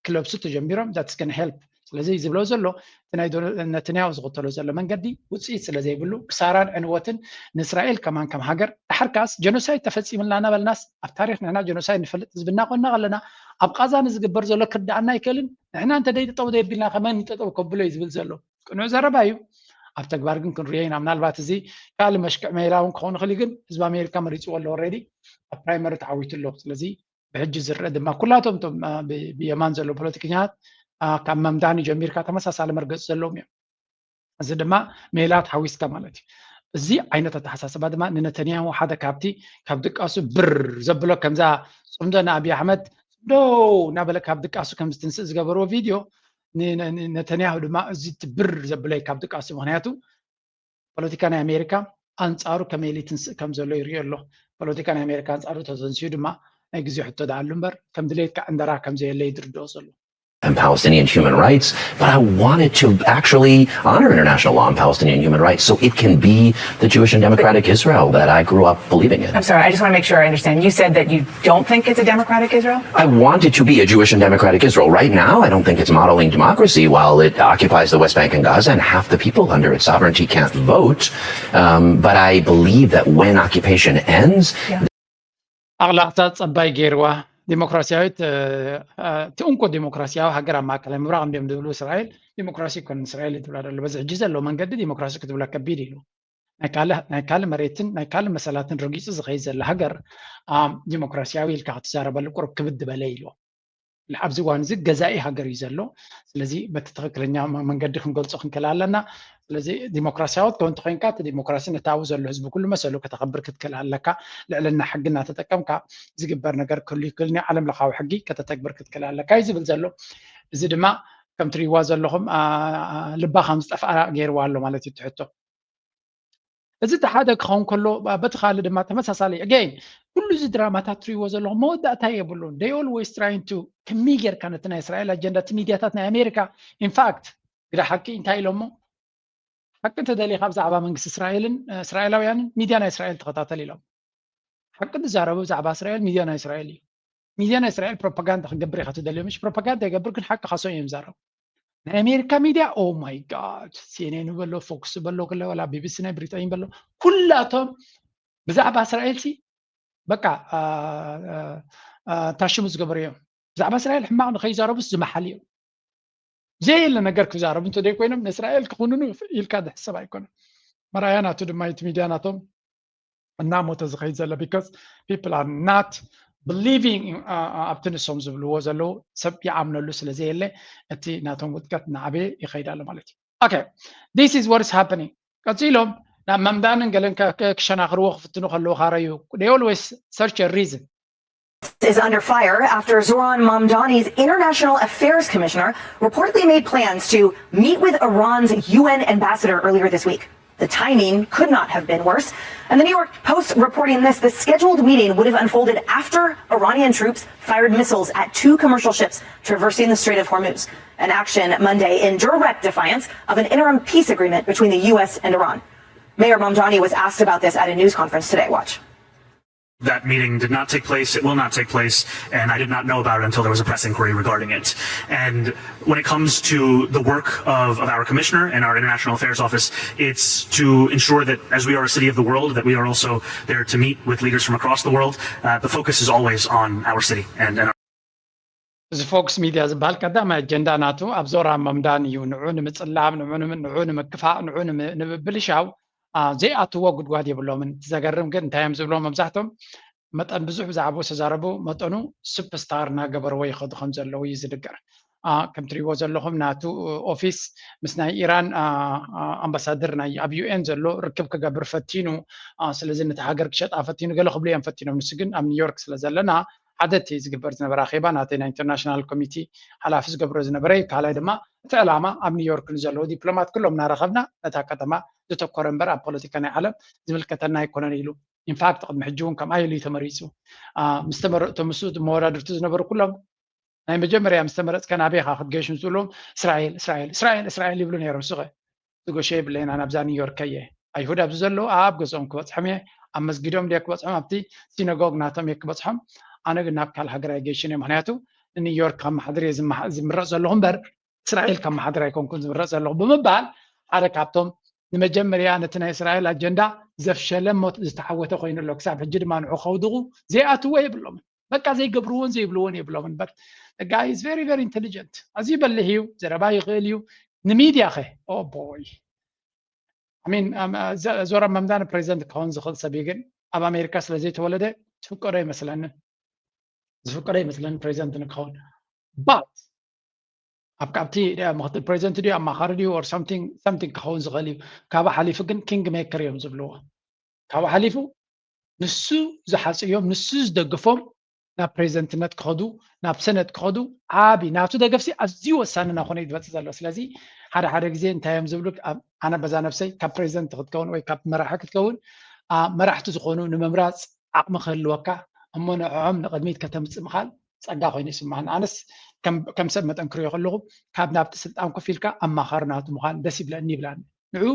ክለብሱ ተጀሚሮም that's gonna help። ስለዚ ዝብሎ ዘሎ እቲ ናይ ነተንያሁ ዝኽተሎ ዘሎ መንገዲ ውፅኢት ስለ ዘይብሉ ክሳራን ዕንወትን ንእስራኤል ከማን ከም ሃገር ዳሕር ከዓስ ጀኖሳይድ ተፈፂምልና እናበልናስ ኣብ ታሪክ ንሕና ጀኖሳይድ ንፈልጥ ህዝቢ እናኮንና ከለና ኣብ ቃዛ ንዝግበር ዘሎ ክርዳኣና ኣይክእልን። ንሕና እንተ ደይጠጠው ደየቢልና ከመን ይጠጠው ከብሎ እዩ ዝብል ዘሎ። ቅኑዕ ዘረባ እዩ። ኣብ ተግባር ግን ክንሪኦ ኢና። ምናልባት እዚ ካልእ መሽክዕ ሜላ እውን ክኸውን ይኽእል እዩ፣ ግን ህዝቢ ኣሜሪካ መሪፅዎ ኣሎ። ኦልሬዲ ኣብ ፕራይመሪ ተዓዊቱ ኣሎ። ስለዚ ብሕጂ ዝረአ ድማ ኩላቶም እቶም ብየማን ዘለዉ ፖለቲከኛታት ካብ መምዳኒ ጀሚርካ ተመሳሳሊ መርገፂ ዘለዎም እዮም። እዚ ድማ ሜላ ተሓዊስካ ማለት እዩ። እዚ ዓይነት ኣተሓሳስባ ድማ ንነተንያሁ ሓደ ካብቲ ካብ ድቃሱ ብር ዘብሎ ከምዛ ፅምዶ ንኣብይ ኣሕመድ ፅምዶ እናበለ ካብ ድቃሱ ከም ዝትንስእ ዝገበርዎ ቪድዮ ነተንያሁ ድማ እዚ ትብር ዘብለይ ካብ ድቃሱ ምክንያቱ ፖለቲካ ናይ ኣሜሪካ ኣንፃሩ ከመይ ኢሉ ይትንስእ ከም ዘሎ ይሪኦ ኣሎ። ፖለቲካ ናይ ኣሜሪካ ኣንፃሩ ተተንስዩ ድማ ናይ ግዜ ሕቶ ደኣሉ እምበር ከም ድሌትካ ዕንደራ ከም ዘየለ ይድርድኦ ዘሎ። and Palestinian human rights, but I wanted to actually honor international law and Palestinian human rights so it can be the Jewish and democratic Israel that I grew up believing in. I'm sorry, I just want to make sure I understand. You said that you don't think it's a democratic Israel? I want it to be a Jewish and democratic Israel. Right now, I don't think it's modeling democracy while it occupies the West Bank and Gaza and half the people under its sovereignty can't vote. Um, but I believe that when occupation ends, Yeah. ኣቕላቕታ ጸባይ ገይርዋ ዲሞክራሲያዊት እቲ እንኮ ዲሞክራሲያዊ ሃገር ኣብ ማእከላይ ምብራቕ እንዲም ዝብሉ እስራኤል ዲሞክራሲ ይኮን እስራኤል ትብላ ደሎ በዚ ሕጂ ዘሎ መንገዲ ዲሞክራሲ ክትብላ ከቢድ ኢሉ ናይ ካልእ መሬትን ናይ ካልእ መሰላትን ረጊፁ ዝኸይድ ዘሎ ሃገር ዲሞክራሲያዊ ኢልካ ክትዛረበሉ ቁሩብ ክብድ በለ ኢሉ ኣብዚ እዋን እዚ ገዛኢ ሃገር እዩ ዘሎ። ስለዚ በቲ ትኽክለኛ መንገዲ ክንገልፆ ክንክእል ኣለና። ስለዚ ዲሞክራሲያዊ ክትኮን እንተኮይንካ እቲ ዲሞክራሲ ነቲ ኣብኡ ዘሎ ህዝቢ ኩሉ መሰሉ ከተኽብር ክትክእል ኣለካ። ልዕልና ሕጊ እናተጠቀምካ ዝግበር ነገር ክህሉ ይክእል እዩ። ዓለም ለኻዊ ሕጊ ከተተግብር ክትክእል ኣለካ እዩ ዝብል ዘሎ። እዚ ድማ ከም ትሪእዋ ዘለኹም ልባ ከም ዝጠፍኣ ገይርዋ ኣሎ ማለት እዩ ትሕቶ። እዚ እቲ ሓደ ክኸውን ከሎ በቲ ካልእ ድማ ተመሳሳሊ again ኩሉ እዚ ድራማታት ትሪእዎ ዘለኹም መወዳእታ የብሉን። They always trying to ከመይ ጌርካ ነቲ ናይ እስራኤል ኣጀንዳ እቲ ሚድያታት ናይ ኣሜሪካ in fact ግዳ ሓቂ እንታይ ኢሎሞ ሓቂ እንተደሊኻ ብዛዕባ መንግስቲ እስራኤልን እስራኤላውያንን ሚድያ ናይ እስራኤል ተኸታተል ኢሎም። ሓቂ ዝዛረቡ ብዛዕባ እስራኤል ሚድያ ናይ እስራኤል እዩ። ሚድያ ናይ እስራኤል ፕሮፓጋንዳ ክገብር ኢኻ ትደልዮ ምሽ ፕሮፓጋንዳ ይገብር ግን ሓቂ ካሶ እዮም ይዛረቡ። ናይ ኣሜሪካ ሚድያ oh my God CNN በሎ ፎክስ በሎ ክለ ወላ ቢቢሲ ናይ ብሪጣንያ በሎ ኩላቶም ብዛዕባ እስራኤል ሲ በቃ ታሽሙ ዝገበሩ እዮም። ብዛዕባ እስራኤል ሕማቕ ንኸይዛረቡስ ዝመሓል እዮም። ዘየለ ነገር ክዛረቡ እንተ ደይ ኮይኖም ንእስራኤል ክኹንኑ ኢልካ ዝሕሰብ ኣይኮነን። መርኣያ ናቱ ድማ እቲ ሚድያ ናቶም እናሞተ ዝኸይድ ዘሎ because people are not believing ኣብቲ ንሶም ዝብልዎ ዘለዉ ሰብ ይኣምነሉ ስለ ዘየለ እቲ ናቶም ውድቀት እናዓበየ ይኸይድ ኣሎ ማለት እዩ። Okay, this is what is happening. ቀፂሎም ናብ መምዳንን ገለን ክሸናኽርዎ ክፍትኑ ከለዉ ካረዩ they always search a reason. Is under fire after Zohran Mamdani's international affairs commissioner reportedly made plans to meet with Iran's U N ambassador earlier this week. The timing could not have been worse. And the New York Post reporting this the scheduled meeting would have unfolded after Iranian troops fired missiles at two commercial ships traversing the Strait of Hormuz, an action Monday in direct defiance of an interim peace agreement between the U S and Iran. Mayor Mamdani was asked about this at a news conference today. Watch. That meeting did not take place. It will not take place. And I did not know about it until there was a press inquiry regarding it. And when it comes to the work of, of our commissioner and our international affairs office, it's to ensure that as we are a city of the world, that we are also there to meet with leaders from across the world. Uh, the focus is always on our city and, and our እዚ ፎክስ ሚድያ ዝበሃል ቀዳማይ ኣጀንዳ ናቱ ኣብ ዞራ መምዳን እዩ። ንዑ ንምፅላም፣ ንዑ ንምክፋእ፣ ንዑ ንምብልሻው ዘይኣትዎ ጉድጓድ የብሎምን። እቲ ዘገርም ግን እንታይ እዮም ዝብሎ መብዛሕቶም መጠን ብዙሕ ብዛዕባኡ ዝተዛረቡ መጠኑ ሱፕስታር እናገበርዎ ይኸዱ ከም ዘለዉ እዩ ዝድገር። ከም ትሪእዎ ዘለኹም ናቱ ኦፊስ ምስ ናይ ኢራን ኣምባሳደር ናይ ኣብ ዩኤን ዘሎ ርክብ ክገብር ፈቲኑ፣ ስለዚ ነቲ ሃገር ክሸጣ ፈቲኑ ገለ ክብሉ እዮም ፈቲኖም። ንሱ ግን ኣብ ኒውዮርክ ስለ ዘለና ሓደ እቲ ዝግበር ዝነበረ ኣኼባ ናተይ ናይ ኢንተርናሽናል ኮሚቲ ሓላፊ ዝገብሮ ዝነበረ እዩ። ካልኣይ ድማ እቲ ዕላማ ኣብ ኒውዮርክ ንዘለዉ ዲፕሎማት ኩሎም እናረኸብና ነታ ከተማ ዘተኮረ እምበር ኣብ ፖለቲካ ናይ ዓለም ዝምልከተና ኣይኮነን ኢሉ። ኢንፋክት ቅድሚ ሕጂ እውን ከምኣ ኢሉ እዩ ተመሪፁ። ምስ ተመረጥቶ ምስ መወዳድርቱ ዝነበሩ ኩሎም ናይ መጀመርያ ምስ ተመረፅካ ናበይ ኢኻ ክትገይሽ ምስ ዝብሎም እስራኤል እስራኤል እስራኤል እስራኤል ይብሉ ነይሮም። ስኸ ዝጎሸ የብለይን ኣነ ኣብዛ ኒውዮርክ ከየ ኣይሁድ ኣብዚ ዘለዉ ኣብ ገዝኦም ክበፅሖም እየ ኣብ መስጊዶም ድየ ክበፅሖም ኣብቲ ሲነጎግ ናቶም እየ ክበፅሖም። ኣነ ግን ናብ ካልእ ሃገር ኣይገይሽን እየ ምክንያቱ ንኒውዮርክ ከመሓድር እየ ዝምረፅ ዘለኹ እምበር እስራኤል ከመሓድር ኣይኮንኩን ዝምረፅ ዘለኹ ብምባል ሓደ ካብቶም ንመጀመርያ ነቲ ናይ እስራኤል ኣጀንዳ ዘፍሸለ እሞ ዝተዓወተ ኮይኑ ኣሎ። ክሳብ ሕጂ ድማ ንዑ ከውድቑ ዘይኣትዎ የብሎምን። በቃ ዘይገብርዎን ዘይብልዎን የብሎምን። But the guy is very very intelligent። ኣዝዩ በሊሕ እዩ፣ ዘረባ ይኽእል እዩ። ንሚድያ ኸ ኦ ቦይ ሚን ዞራ መምዳኒ ፕሬዚደንት ክኸውን ዝኽእል ሰብ እዩ፣ ግን ኣብ ኣሜሪካ ስለ ዘይተወለደ ዝፍቀዶ ኣይመስለንን። ዝፍቀዶ ኣይመስለንን ፕሬዚደንት ንክኸውን። But ኣብ ካብቲ ምክትል ፕሬዚደንት ድዩ ኣማኻሪ ድዩ or something something ክኸውን ዝኽእል እዩ። ካብኡ ሓሊፉ ግን ኪንግ ሜከር እዮም ዝብልዎ። ካብኡ ሓሊፉ ንሱ ዝሓፅዮም ንሱ ዝደግፎም ናብ ፕሬዚደንትነት ክኸዱ ናብ ሰነት ክኸዱ ዓቢ ናቱ ደገፍሲ ኣዝዩ ወሳኒ እናኾነ እዩ ዝመፅእ ዘሎ። ስለዚ ሓደ ሓደ ግዜ እንታይ እዮም ዝብሉ ኣነ በዛ ነብሰይ ካብ ፕሬዚደንት ክትከውን ወይ ካብ መራሒ ክትከውን መራሕቲ ዝኾኑ ንምምራፅ ዓቕሚ ክህልወካ እሞ ንዕዖም ንቕድሚት ከተምፅእ ምኻል ፀጋ ኮይኑ ይስማዕኒ። ኣነስ ከም ሰብ መጠን ክሪኦ ከለኹ ካብ ናብቲ ስልጣን ኮፍ ኢልካ ኣማኻሪ ናቱ ምዃን ደስ ይብለኒ ይብላኒ። ንዑ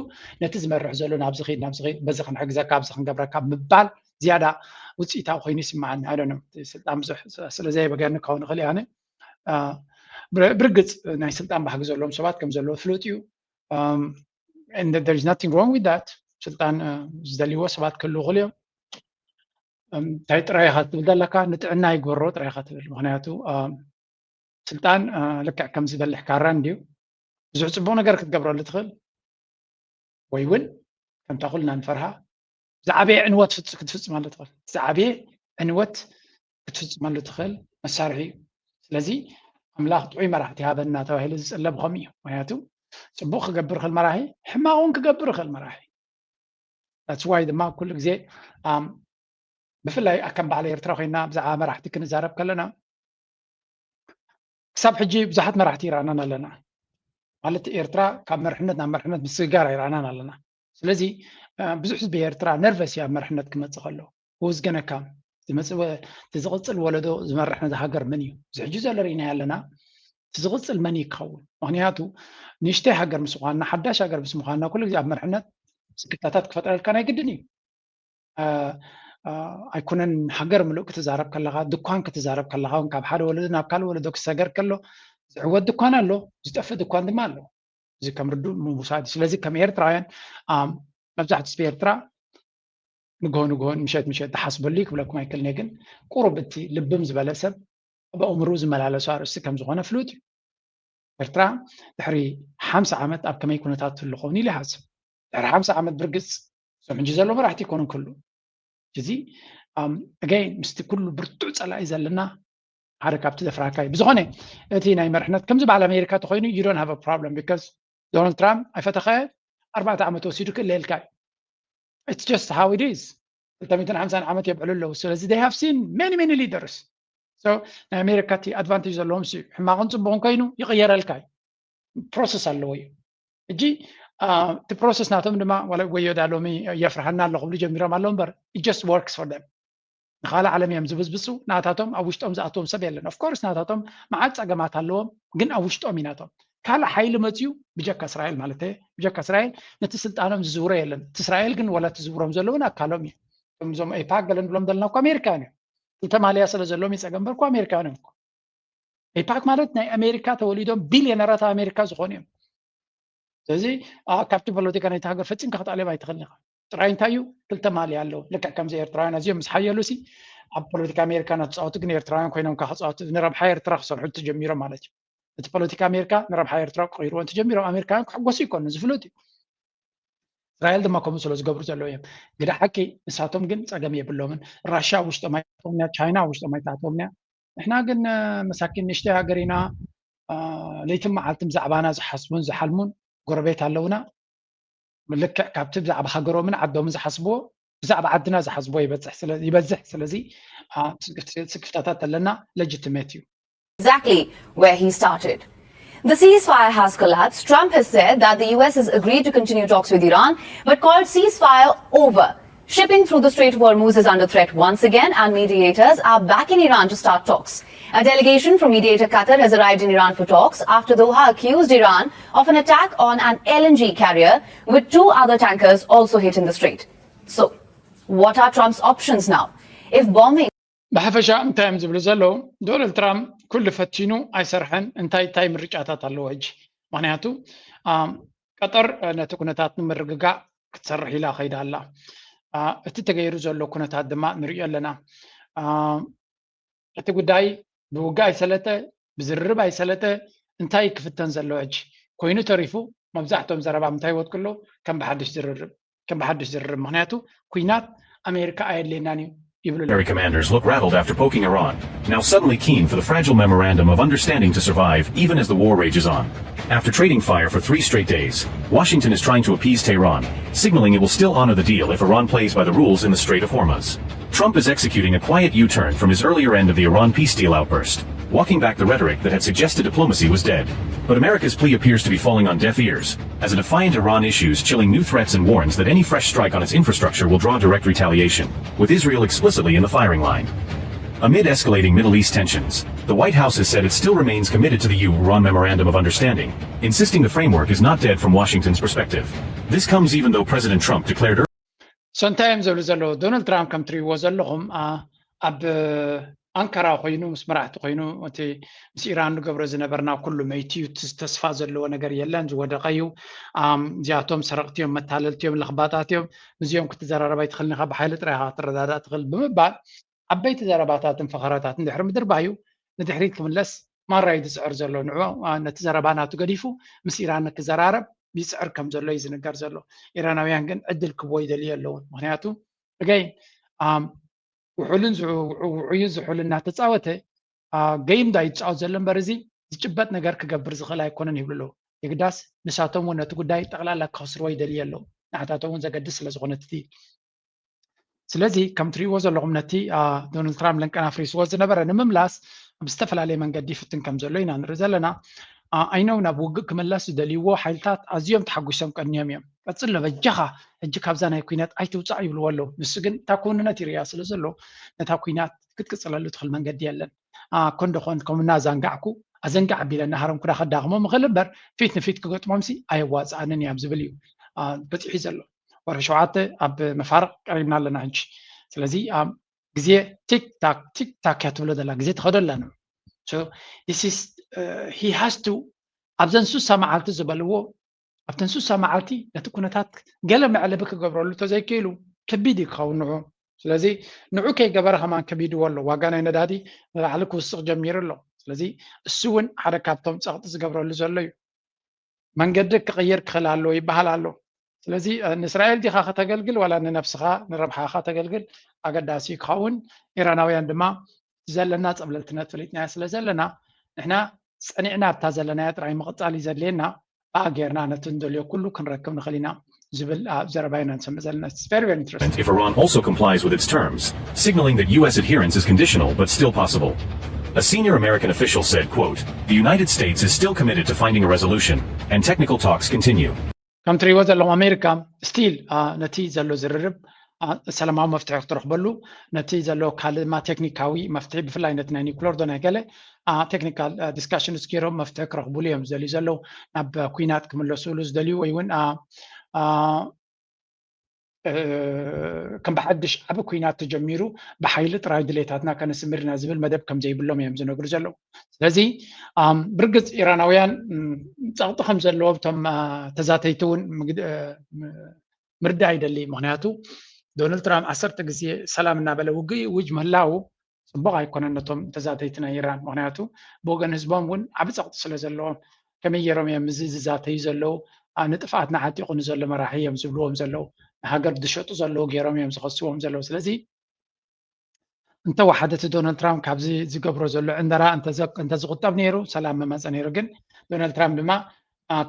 ነቲ ዝመርሕ ዘሎ ናብዚ ኺድ ናብዚ ኺድ በዚ ክንሕግዘካ ኣብዚ ክንገብረካ ምባል ዝያዳ ውፅኢታዊ ኮይኑ ይስማዓኒ። ኣይ ዶንት ኖ ስልጣን ብዙሕ ስለ ዘየበገኒ ክኸውን ይኽእል እየ ኣነ። ብርግፅ ናይ ስልጣን ባህጊ ዘለዎም ሰባት ከም ዘለዉ ፍሉጥ እዩ። There is nothing wrong with that። ስልጣን ዝደልይዎ ሰባት ክህልዉ ይኽእሉ እዮም። እንታይ ጥራይ ኢኻ ትብል ዘለካ ንጥዕና ይግበሮ ጥራይ ኢኻ ትብል። ምክንያቱ ስልጣን ልክዕ ከም ዝበልሕ ካራ እንድዩ። ብዙሕ ፅቡቅ ነገር ክትገብረሉ ትኽእል ወይ እውን ከምታ ኩልና ንፈርሃ ዝዓበየ ዕንወት ክትፍፅመሉ ትኽእል ዝዓበየ ዕንወት ክትፍፅመሉ ትኽእል መሳርሒ እዩ። ስለዚ ኣምላኽ ጥዑይ መራሕቲ ሃበና ተባሂሉ ዝፅለብ ከም እዩ። ምክንያቱ ፅቡቅ ክገብር ይኽእል መራሒ፣ ሕማቅ እውን ክገብር ይኽእል መራሒ። That's why ድማ ኩሉ ግዜ ብፍላይ ከም በዓል ኤርትራ ኮይና ብዛዕባ መራሕቲ ክንዛረብ ከለና ክሳብ ሕጂ ብዙሓት መራሕቲ ይረኣናን ኣለና። ማለት ኤርትራ ካብ መርሕነት ናብ መርሕነት ምስግጋር ኣይረኣናን ኣለና። ስለዚ ብዙሕ ህዝቢ ኤርትራ ነርቨስ እዩ ኣብ መርሕነት ክመፅእ ከሎ። Who's gonna come? ዝመፅእ እቲ ዝቕፅል ወለዶ ዝመርሕ ነዚ ሃገር መን እዩ? እዚ ሕጂ ዘሎ ርኢናዮ ኣለና። እቲ ዝቕፅል መን እዩ ክኸውን? ምክንያቱ ንእሽተይ ሃገር ምስ ምዃንና ሓዳሽ ሃገር ምስ ምዃንና ኩሉ ግዜ ኣብ መርሕነት ስክፍታታት ክፈጥረልካ ናይ ግድን እዩ። ኣይኮነን ሃገር ምሉእ ክትዛረብ ከለኻ ድኳን ክትዛረብ ከለኻ እውን ካብ ሓደ ወለዶ ናብ ካልእ ወለዶ ክሰገር ከሎ ዝዕወት ድኳን ኣሎ፣ ዝጠፍእ ድኳን ድማ ኣሎ። እዚ ከም ርዱእ ምውሳድ እዩ። ስለዚ ከም ኤርትራውያን መብዛሕትኡ ህዝቢ ኤርትራ ንግሆ ንግሆን ምሸት ምሸት ዝሓስበሉ እዩ ክብለኩም ኣይክእልን እየ፣ ግን ቁሩብ እቲ ልብም ዝበለ ሰብ ኣብ ኣእምርኡ ዝመላለሱ ኣርእስቲ ከም ዝኾነ ፍሉጥ እዩ። ኤርትራ ድሕሪ ሓምሳ ዓመት ኣብ ከመይ ኩነታት ትህሉ ኸውን ኢሉ ይሓስብ። ድሕሪ ሓምሳ ዓመት ብርግፅ እዞም ሕጂ ዘለዉ መራሕቲ ኣይኮኑን ክህሉ። እዚ ኣገይ ምስቲ ኩሉ ብርቱዕ ፀላኢ ዘለና ሓደ ካብቲ ዘፍራካ እዩ። ብዝኾነ እቲ ናይ መርሕነት ከምዚ በዓል ኣሜሪካ ተኮይኑ you don't have a problem because ዶናልድ ትራምፕ ኣይፈተኻዮ ኣርባዕተ ዓመት ወሲዱ ክእለየልካ እዩ። It's just how it is። ክልተ ሚእትን ሓምሳን ዓመት የብዕሉ ኣለዉ። ስለዚ they have seen many many leaders። So ናይ ኣሜሪካ እቲ ኣድቫንቴጅ ዘለዎም ሲ ሕማቕን ፅቡቕን ኮይኑ ይቕየረልካ እዩ። ፕሮሰስ ኣለዎ እዩ። ሕጂ እቲ ፕሮሰስ ናቶም ድማ ዋላ ወዮ ዳ ሎሚ የፍርሃና ኣሎ ክብሉ ጀሚሮም ኣለዉ እምበር it just works for them። ንኻልእ ዓለም እዮም ዝብዝብፁ። ናታቶም ኣብ ውሽጦም ዝኣትዎም ሰብ የለን። Of course ናታቶም መዓት ፀገማት ኣለዎም፣ ግን ኣብ ውሽጦም እዩ ናቶም። ካልእ ሓይሊ መፅዩ ብጀካ እስራኤል ማለት እየ፣ ብጀካ እስራኤል ነቲ ስልጣኖም ዝዝውሮ የለን። እቲ እስራኤል ግን ዋላ ትዝውሮም ዘለውን ኣካሎም እዩ። እዞም ኤፓክ ገለ ንብሎም ዘለና እኮ ኣሜሪካውያን እዮም። ክልተ ማልያ ስለ ዘለዎም ይፀገም እምበር እኮ ኣሜሪካውያን እዮም እኮ። ኤፓክ ማለት ናይ ኣሜሪካ ተወሊዶም ቢልዮነራት ኣብ ኣሜሪካ ዝኾኑ እዮም። ስለዚ ካብቲ ፖለቲካ ናይቲ ሃገር ፈፂምካ ክትኣልዮም ኣይትኽእልን ኢኻ። ጥራይ እንታይ እዩ ክልተ ማልያ ኣለዎ። ልክዕ ከምዚ ኤርትራውያን ኣዝዮም ምስ ሓየሉ ሲ ኣብ ፖለቲካ ኣሜሪካ እናተፃወቱ ግን ኤርትራውያን ኮይኖም ከዓ ክፃወቱ ንረብሓ ኤርትራ ክሰርሑ ተጀሚሮም ማለት እዩ። እቲ ፖለቲካ ኣሜሪካ ንረብሓ ኤርትራ ክቕይርዎ እንተጀሚሮም ኣሜሪካውያን ክሕጎሱ ይኮኑ ዝፍሉጥ እዩ። እስራኤል ድማ ከምኡ ስለ ዝገብሩ ዘለዉ እዮም። ግዳ ሓቂ ንሳቶም ግን ፀገም የብሎምን። ራሻ ኣብ ውሽጦም ኣይትኣትዎም እያ፣ ቻይና ኣብ ውሽጦም ኣይትኣትዎም እያ። ንሕና ግን መሳኪን ንእሽተይ ሃገር ኢና። ለይትን መዓልትን ብዛዕባና ዝሓስቡን ዝሓልሙን ጎረቤት ኣለውና። ልክዕ ካብቲ ብዛዕባ ሃገሮምን ዓዶምን ዝሓስብዎ ብዛዕባ ዓድና ዝሓስብዎ ይበዝሕ። ስለዚ ስክፍታታት ኣለና። ለጅትሜት እዩ። Exactly where he started. The ceasefire has collapsed. Trump has said that the U S has agreed to continue talks with Iran, but called ceasefire over. Shipping through the Strait of Hormuz is under threat once again, and mediators are back in Iran to start talks. A delegation from mediator Qatar has arrived in Iran for talks after Doha accused Iran of an attack on an L N G carrier, with two other tankers also hit in the strait. So, what are Trump's options now? If bombing ብሓፈሻ እንታይ እዮም ዝብሉ ዘለዉ? ዶናልድ ትራምፕ ኩሉ ፈቲኑ ኣይሰርሐን። እንታይ እንታይ ምርጫታት ኣለዎ ሕጂ? ምክንያቱ ቀጠር ነቲ ኩነታት ንምርግጋእ ክትሰርሕ ኢላ ከይዳ ኣላ። እቲ ተገይሩ ዘሎ ኩነታት ድማ ንሪኦ ኣለና። እቲ ጉዳይ ብውግእ ኣይሰለጠ፣ ብዝርርብ ኣይሰለጠ፣ እንታይ ክፍተን ዘሎ ሕጂ? ኮይኑ ተሪፉ መብዛሕትኦም ዘረባ ምንታይ ይወድቁ ኣለዉ? ከም ብሓድሽ ዝርርብ ከም ብሓድሽ ዝርርብ። ምክንያቱ ኩናት ኣሜሪካ ኣየድልየናን እዩ ይብሉ ኣለዉ። Military commanders look rattled after poking Iran, now suddenly keen for the fragile memorandum of understanding to survive even as the war rages on. After trading fire for three straight days, Washington is trying to appease Tehran, signaling it will still honor the deal if Iran plays by the rules in the Strait of Hormuz. Trump is executing a quiet U-turn from his earlier end of the Iran peace deal outburst, walking back the rhetoric that had suggested diplomacy was dead. But America's plea appears to be falling on deaf ears, as a defiant Iran issues chilling new threats and warns that any fresh strike on its infrastructure will draw direct retaliation, with Israel explicitly in the firing line. Amid escalating Middle East tensions, the White House has said it still remains committed to the U-Iran Memorandum of Understanding, insisting the framework is not dead from Washington's perspective. This comes even though President Trump declared So እንታይ እዮም ዝብሉ ዘለዉ? ዶናልድ ትራምፕ ከም ትሪእዎ ዘለኹም ኣብ ኣንካራ ኮይኑ ምስ መራሕቲ ኮይኑ እቲ ምስ ኢራን ንገብሮ ዝነበርና ኩሉ መይቱ እዩ፣ ተስፋ ዘለዎ ነገር የለን፣ ዝወደቐ እዩ፣ እዚኣቶም ሰረቕቲ እዮም፣ መታለልቲ እዮም፣ ለኽባጣት እዮም፣ ምስዚኦም ክትዘራረብ ኣይትኽእልን ኢኻ፣ ብሓይሊ ጥራይ ኢኻ ክትረዳዳእ ትኽእል ብምባል ዓበይቲ ዘረባታትን ፈኸራታትን ድሕሪ ምድርባዩ ንድሕሪት ክምለስ ማራ እዩ ዝፅዕር ዘሎ። ንዑ ነቲ ዘረባ ናቱ ገዲፉ ምስ ኢራን ክዘራረብ ይፅዕር ከም ዘሎ እዩ ዝንገር ዘሎ። ኢራናውያን ግን ዕድል ክቦ ይደልዩ ኣለውን። ምክንያቱ እገይ ውዑይን ዝሑልን እናተፃወተ ገይም ዳ ይፃወት ዘሎ እምበር እዚ ዝጭበጥ ነገር ክገብር ዝኽእል ኣይኮነን ይብሉ ኣለዉ። የግዳስ ንሳቶም እውን ነቲ ጉዳይ ጠቕላላ ክኸስርዎ ይደልዩ ኣለዉ። ንዓታቶም እውን ዘገድስ ስለ ዝኾነ እቲ ስለዚ ከም ትሪእዎ ዘለኹም ነቲ ዶናልድ ትራምፕ ለንቀን ኣፍሪስዎ ዝነበረ ንምምላስ ብዝተፈላለየ መንገዲ ይፍትን ከም ዘሎ ኢና ንርኢ ዘለና። ኣይነው ናብ ውግእ ክምለስ ዝደልይዎ ሓይልታት ኣዝዮም ተሓጒሶም ቀንዮም እዮም። ቀጽሎ በጃኻ ሕጂ ካብዛ ናይ ኩናት ኣይትውጻእ ይብልዎ ኣለዉ። ንሱ ግን እታ ክውንነት ይርእያ ስለ ዘሎ ነታ ኩናት ክትቅጽለሉ ትኽእል መንገዲ የለን። ኮንዶ ኮን ከምና ኣዛንጋዕኩ ኣዘንጋዕ ኣቢለ እናሃረምኩ ዳ ከዳኽሞም እኽእል እምበር ፊት ንፊት ክገጥሞምሲ ኣየዋጽኣንን እዮም ዝብል እዩ በጺሑ ዘሎ። ወርሒ ሸውዓተ ኣብ መፋርቕ ቀሪብና ኣለና ሕጂ። ስለዚ ግዜ ቲክታክ ቲክታክ እያ ትብሎ ዘላ፣ ግዜ ትኸዶ ኣላ ነው። He has to ኣብዘን ሱሳ መዓልቲ ዝበልዎ ኣብተን ሱሳ መዓልቲ ነቲ ኩነታት ገለ መዕለቢ ክገብረሉ ተዘይክኢሉ ከቢድ እዩ ክኸውን ንዑ። ስለዚ ንዑ ከይገበረ ከማን ከቢድዎ ኣሎ። ዋጋ ናይ ነዳዲ ንላዕሊ ክውስቕ ጀሚሩ ኣሎ። ስለዚ እሱ እውን ሓደ ካብቶም ጸቕጢ ዝገብረሉ ዘሎ እዩ። መንገዲ ክቕይር ክኽእል ኣለዎ ይበሃል ኣሎ። ስለዚ ንእስራኤል ዲኻ ከተገልግል ዋላ ንነብስኻ ንረብሓኻ ተገልግል ኣገዳሲ ክኸውን። ኢራናውያን ድማ ዘለና ጸብለልትነት ፈሊጥናዮ ስለ ዘለና ንሕና ጸኒዕና ኣብታ ዘለናያ ጥራይ ምቕጻል እዩ ዘድልየና። ብኣ ጌርና ነቲ እንደልዮ ኩሉ ክንረክብ ንኽእል ኢና ዝብል ዘረባ ኢና ንሰምዕ ዘለና። It's very, very interesting. If Iran also complies with its terms, signaling that U S adherence is conditional but still possible. A senior American official said, quote, "The United States is still committed to finding a resolution, and technical talks continue." ከም ትሪእዎ ዘለኹም ኣሜሪካ ስቲል ነቲ ዘሎ ዝርርብ ሰላማዊ መፍትሒ ክትረኽበሉ ነቲ ዘሎ ካልእ ድማ ቴክኒካዊ መፍትሒ ብፍላይ ነቲ ናይ ኒኩለር ዶ ናይ ገለ ቴክኒካል ዲስካሽንስ ገይሮም መፍትሒ ክረኽብሉ እዮም ዝደልዩ ዘለዉ። ናብ ኩናት ክምለስሉ ዝደልዩ ወይ እውን ከም ብሓድሽ ዓቢ ኩናት ተጀሚሩ ብሓይሊ ጥራይ ድሌታትና ከነስምር ኢና ዝብል መደብ ከም ዘይብሎም እዮም ዝነግሩ ዘለዉ። ስለዚ ብርግፅ ኢራናውያን ፀቕጢ ከም ዘለዎ እቶም ተዛተይቲ እውን ምርዳእ ይደሊ። ምክንያቱ ዶናልድ ትራምፕ ዓሰርተ ግዜ ሰላም እናበለ ውግእ ይእውጅ ምህላው ፅቡቕ ኣይኮነን ነቶም ተዛተይቲ ናይ ኢራን። ምክንያቱ ብወገን ህዝቦም እውን ዓቢ ፀቕጢ ስለ ዘለዎም ከመይ ገይሮም እዮም እዚ ዝዛተዩ ዘለዉ ንጥፍኣትና ዓጢቑ ንዘሎ መራሒ እዮም ዝብልዎም ዘለዉ። ንሃገር ዝሸጡ ዘለዉ ገይሮም እዮም ዝኸስዎም ዘለዉ። ስለዚ እንተወሓደ እቲ ዶናልድ ትራምፕ ካብዚ ዝገብሮ ዘሎ ዕንደራ እንተዝቁጠብ ነይሩ ሰላም ምመፀ ነይሩ። ግን ዶናልድ ትራምፕ ድማ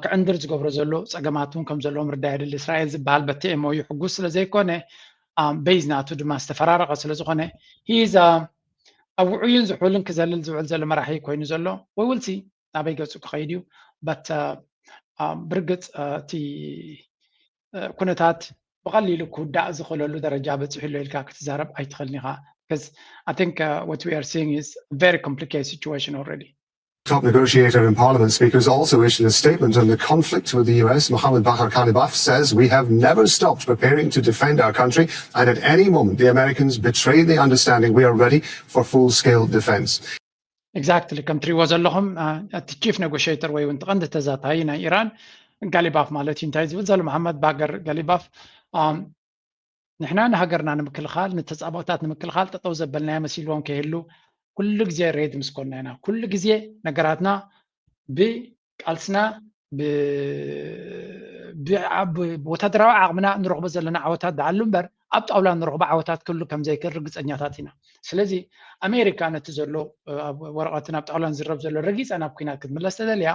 ክዕንድር ዝገብሮ ዘሎ ፀገማት እውን ከም ዘለዎ ምርዳእ የድሊ። እስራኤል ዝበሃል በቲ ኤምኦዩ ሕጉስ ስለ ዘይኮነ ቤዝ ናቱ ድማ ዝተፈራረቐ ስለ ዝኾነ፣ ሂዝ ኣብ ውዑይን ዝሑልን ክዘልል ዝውዕል ዘሎ መራሒ ኮይኑ ዘሎ። We will see ናበይ ገጹ ክኸይድ እዩ። በት ብርግጽ እቲ ኩነታት ብቐሊሉ ክውዳእ ዝኽእለሉ ደረጃ በፂሑ ኣሎ ኢልካ ክትዛረብ ኣይትኽእልን ኢኻ። Because I think what we are seeing is a very complicated situation already. Top negotiator in parliament speakers also issued a statement on the conflict with the U S. Mohammed Baghar Ghalibaf says, "We have never stopped preparing to defend our country, and at any moment the Americans betray the understanding, we are ready for full-scale defense." Exactly ከምትሪእዎ ዘለኹም እቲ ቺፍ ኔጎሽተር ወይ እውን ቀንዲ ተዛታዪ ናይ ኢራን ጋሊባፍ ማለት እዩ። እንታይ ዝብል ዘሎ መሓመድ ባገር ጋሊባፍ ንሕና ንሃገርና ንምክልኻል ንተፃባኦታት ንምክልኻል ጠጠው ዘበልናዮ መሲልዎም ከይህሉ ኩሉ ግዜ ሬድ ምስ ኮንና ኢና። ኩሉ ግዜ ነገራትና ብቃልስና ብወታደራዊ ዓቕምና ንረኽቦ ዘለና ዓወታት ደኣሉ እምበር ኣብ ጣውላ ንረኽቦ ዓወታት ክህሉ ከም ዘይክእል ርግፀኛታት ኢና። ስለዚ ኣሜሪካ ነቲ ዘሎ ኣብ ወረቐትን ኣብ ጣውላን ዝረብ ዘሎ ረጊፃ ናብ ኩናት ክትምለስ ተደልያ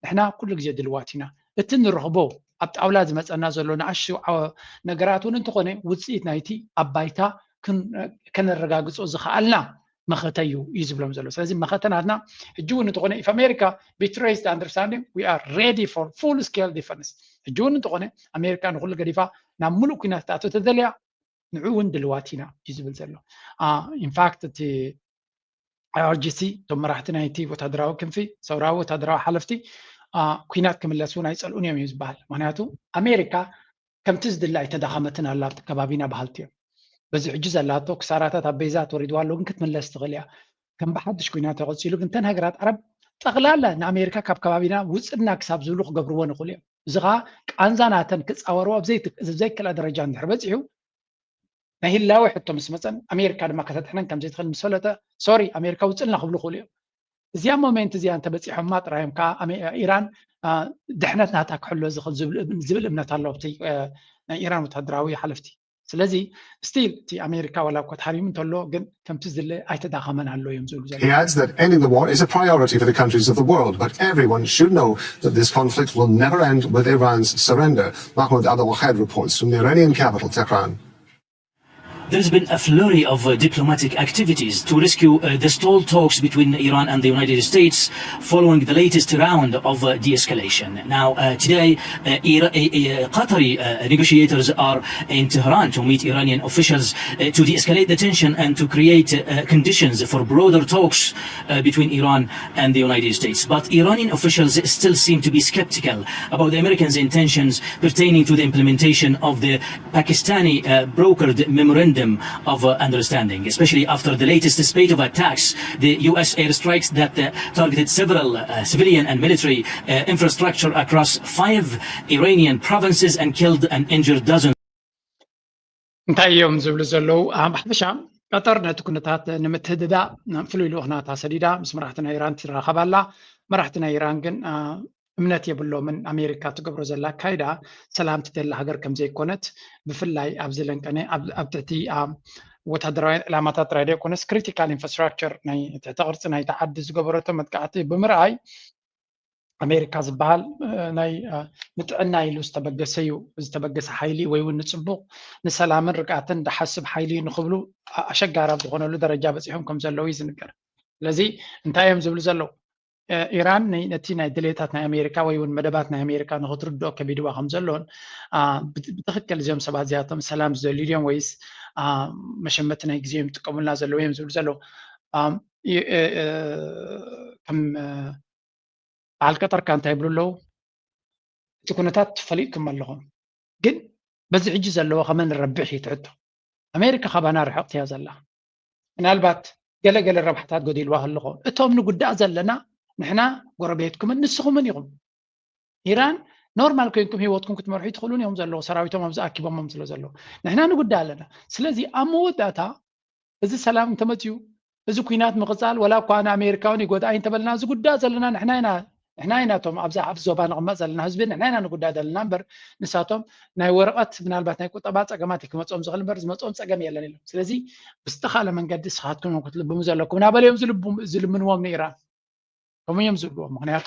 ንሕና ኩሉ ግዜ ድልዋት ኢና። እቲ ንረኽቦ ኣብ ጣውላ ዝመፀና ዘሎ ንኣሽቱ ነገራት እውን እንተኾነ ውፅኢት ናይቲ ኣብ ባይታ ከነረጋግፆ ዝኸኣልና መኸተ እዩ እዩ ዝብሎም ዘሎ። ስለዚ መኸተ ናትና ሕጂ እውን እንተኾነ if America betrays the understanding we are ready for full scale defense። ሕጂ እውን እንተኾነ ኣሜሪካ ንኩሉ ገዲፋ ናብ ሙሉእ ኩናት ትኣቶ ተደልያ ንዑ እውን ድልዋት ኢና እዩ ዝብል ዘሎ። ኢንፋክት እቲ I R G C እቶም መራሕቲ ናይቲ ወታደራዊ ክንፊ ሰውራዊ ወታደራዊ ሓለፍቲ ኩናት ክምለስ እውን ኣይፀልኡን እዮም እዩ ዝበሃል። ምክንያቱ ኣሜሪካ ከምቲ ዝድለ ኣይተዳኸመትን ኣላ ኣብቲ ከባቢና በሃልቲ እዮም። በዚ ሕጂ ዘላቶ ክሳራታት ኣብ ቤዛ ተወሪድዋ ኣሎ ግን ክትምለስ ትኽእል እያ። ከም ብሓድሽ ኩናት ተቐፂሉ ግን እተን ሃገራት ዓረብ ጠቕላላ ንኣሜሪካ ካብ ከባቢና ውፅድና ክሳብ ዝብሉ ክገብርዎ ንኽእሉ እዮም። እዚ ከዓ ቃንዛ ናተን ክፃወርዎ ኣብ ዘይክእላ ደረጃ እንድሕር በፂሑ ናይ ህላወ ሕቶ ምስ መፀን ኣሜሪካ ድማ ከተድሕነን ከም ዘይትኽእል ምስ ፈለጠ ሶሪ ኣሜሪካ ውፅልና ክብሉ ክእሉ እዮም። እዚኣ ሞሜንት እዚኣ እንተበፂሖማ ጥራዮም ከዓ ኢራን ድሕነት ናታ ክሕሎ ዝኽእል ዝብል እምነት ኣሎ ኣብቲ ናይ ኢራን ወታደራዊ ሓለፍቲ። ስለዚ ስቲል እቲ ኣሜሪካ ዋላ እኳ ተሃሪሙ እንተሎ ግን ከምቲ ዝድለ ኣይተዳኸመን ኣሎ እዮም ዝብሉ ዘሎ። He adds that ending the war is a priority for the countries of the world, but everyone should know that this conflict will never end with Iran's surrender. Mahmoud Abdelwahed reports from the Iranian capital, Tehran. There's been a flurry of uh, diplomatic activities to rescue uh, the stalled talks between Iran and the United States following the latest round of uh, de-escalation. Now, uh, today, uh, Ira- uh, uh, Qatari uh, negotiators are in Tehran to meet Iranian officials uh, to de-escalate the tension and to create uh, conditions for broader talks uh, between Iran and the United States. But Iranian officials still seem to be skeptical about the Americans' intentions pertaining to the implementation of the Pakistani uh, brokered memorandum of uh, understanding, especially after the latest spate of attacks, the U S airstrikes that uh, targeted several uh, civilian and military uh, infrastructure across five Iranian provinces and killed and injured dozens. እንታይ እዮም ዝብሉ ዘለዉ? ኣብ ሓፈሻ ቀጠር ነቲ ኩነታት ንምትህድዳእ ፍሉይ ልኡኽናታ ሰዲዳ ምስ መራሕቲ ናይ ኢራን ትራኸብ ኣላ። መራሕቲ ናይ ኢራን ግን እምነት የብሎምን ኣሜሪካ ትገብሮ ዘላ ኣካይዳ ሰላም ትደሊ ሃገር ከም ዘይኮነት፣ ብፍላይ ኣብዚ ለንቀነ ኣብ ትሕቲ ወታደራውያን ዕላማታት ጥራይ ዘይኮነስ ክሪቲካል ኢንፍራስትራክቸር ናይ ትሕቲ ቅርፂ ናይቲ ዓዲ ዝገበረቶ መጥቃዕቲ ብምርኣይ ኣሜሪካ ዝበሃል ናይ ንጥዕና ኢሉ ዝተበገሰ እዩ ዝተበገሰ ሓይሊ ወይ እውን ንፅቡቕ ንሰላምን ርግኣትን ዝሓስብ ሓይሊ እዩ ንክብሉ ኣሸጋሪ ኣብ ዝኾነሉ ደረጃ በፂሖም ከም ዘለዉ እዩ ዝንገር። ስለዚ እንታይ እዮም ዝብሉ ዘለዉ? ኢራን ነቲ ናይ ድሌታት ናይ ኣሜሪካ ወይ እውን መደባት ናይ ኣሜሪካ ንክትርድኦ ከቢድዋ ከም ዘሎን ብትክክል እዚኦም ሰባት እዚኣቶም ሰላም ዝደልዩ ድዮም ወይስ መሸመቲ ናይ ግዜ እዮም ዝጥቀሙልና ዘለዉ እዮም ዝብሉ ዘለዉ። ከም በዓል ቀጠርካ እንታይ ይብሉ ኣለዉ? እቲ ኩነታት ፈሊጥኩም ኣለኹም፣ ግን በዚ ሕጂ ዘለዎ ከመን ረብሕ እዩ ትሕቶ። ኣሜሪካ ካባና ርሕቕቲ እያ ዘላ። ምናልባት ገለገለ ረብሓታት ጎዲልዋ ክልኾ እቶም ንጉዳእ ዘለና ንሕና ጎረቤትኩምን ንስኹምን ኢኹም። ኢራን ኖርማል ኮይንኩም ህይወትኩም ክትመርሑ ትኽእሉን እዮም ዘለዉ ሰራዊቶም ኣብዚ ኣኪቦሞም ስለ ዘለዉ ንሕና ንጉዳእ ኣለና። ስለዚ ኣብ መወዳእታ እዚ ሰላም እንተመፅዩ እዚ ኩናት ምቕፃል ወላ እኳ ንኣሜሪካውን ይጎድኣ እንተበልና ዝጉዳእ ዘለና ንሕና ኢና። ንሕና ኢና እቶም ኣብዛ ኣብ ዞባ ንቕመጥ ዘለና ህዝቢ ንሕና ኢና ንጉዳእ ዘለና እምበር ንሳቶም ናይ ወረቐት ምናልባት ናይ ቁጠባ ፀገማት ክመፅኦም ዝኽእል እምበር ዝመፅኦም ፀገም የለን ኢሎም። ስለዚ ብዝተኻለ መንገዲ ንስኻትኩም ክትልብሙ ዘለኩም ናበለዮም ዝልምንዎም ንኢራን ከምኡ እዮም ዝብልዎ። ምክንያቱ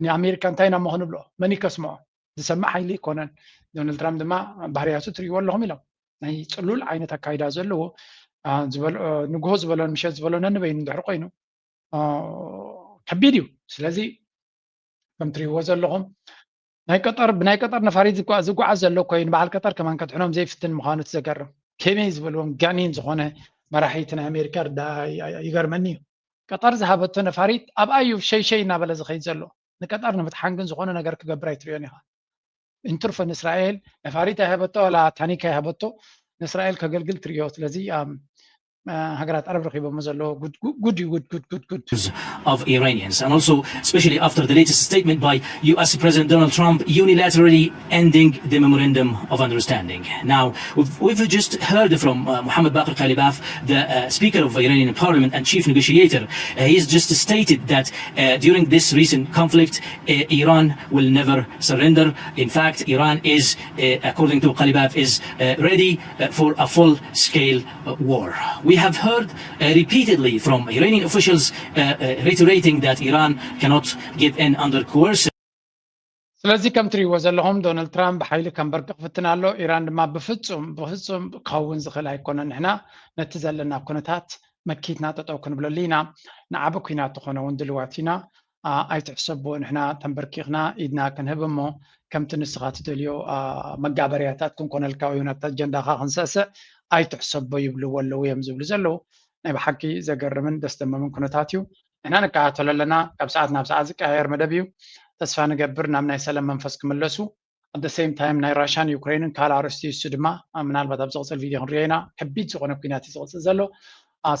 ንኣሜሪካ እንታይ ኢና እሞ ክንብሎ መን ይከስምዖ ዝሰምዕ ሓይሊ ይኮነን። ዶናልድ ትራምፕ ድማ ባህርያቱ ትርእይዎ ኣለኹም ኢሎም ናይ ፅሉል ዓይነት ኣካይዳ ዘለዎ ንግሆ ዝበሎን ምሸት ዝበሎን ነንበይኑ እንድሕር ኮይኑ ከቢድ እዩ። ስለዚ ከም ትሪእዎ ዘለኹም ናይ ቀጠር ብናይ ቀጠር ነፋሪት ዝጓዓዝ ዘሎ ኮይኑ በዓል ቀጠር ከማን ከድሕኖም ዘይፍትን ምዃኑ እቲ ዘገርም ከመይ ዝበልዎም ጋኔን ዝኾነ መራሒ እቲ ናይ ኣሜሪካ ርዳ ይገርመኒ እዩ። ቀጠር ዝሃበቶ ነፋሪት ኣብ ኣዩ ሸይሸይ እናበለ ዝኸይድ ዘሎ ንቀጠር ንምትሓን ግን ዝኾነ ነገር ክገብር ኣይትሪኦን ኢኻ። እንትርፎ ንእስራኤል ነፋሪት ኣይሃበቶ ዋላ ታኒካ ኣይሃበቶ ንእስራኤል ከገልግል ትሪኦ። ስለዚ ሃገራት ዓረብ ረኺቦሞ ዘለዎ ጉድ ጉድ እዩ ጉድ ጉድ ጉድ ጉድ of Iranians, and also especially after the latest statement by U S President Donald Trump unilaterally ending the memorandum of understanding. Now, we've, we've just heard from uh, Mohammad Baqir Qalibaf, the uh, Speaker of Iranian Parliament and Chief Negotiator. Uh, he's just stated that uh, during this recent conflict, uh, Iran will never surrender. In fact, Iran is, uh, according to Qalibaf, is uh, ready uh, for a full-scale uh, war. We have heard uh, repeatedly from Iranian officials uh, uh, reiterating that Iran cannot give in under coercion. ስለዚ ከም ትሪእዎ ዘለኹም ዶናልድ ትራምፕ ብሓይሊ ከንበርቅ ክፍትን ኣሎ። ኢራን ድማ ብፍጹም ብፍጹም ክኸውን ዝኽእል ኣይኮነን። ንሕና ነቲ ዘለና ኩነታት መኪትና ጠጠው ክንብለሉ ኢና። ንዓቢ ኩናት ዝኾነ እውን ድልዋት ኢና። ኣይትሕሰቦ ንሕና ተንበርኪኽና ኢድና ክንህብ እሞ ከምቲ ንስኻ ትደልዮ መጋበርያታት ክንኮነልካ ወይ እውን ኣብቲ ኣጀንዳኻ ክንስዕስዕ ኣይትሕሰቦ ይብልዎ ኣለዉ እዮም ዝብሉ ዘለዉ። ናይ ብሓቂ ዘገርምን ደስተመምን ኩነታት እዩ። ንሕና ንከታተሎ ኣለና። ካብ ሰዓት ናብ ሰዓት ዝቀያየር መደብ እዩ። ተስፋ ንገብር ናብ ናይ ሰላም መንፈስ ክምለሱ። At the same time ናይ ራሻን ዩክሬንን ካልእ ኣርእስቲ እዩ። እሱ ድማ ምናልባት ኣብ ዝቕፅል ቪድዮ ክንሪኦ ኢና። ከቢድ ዝኾነ ኩናት እዩ ዝቕፅል ዘሎ።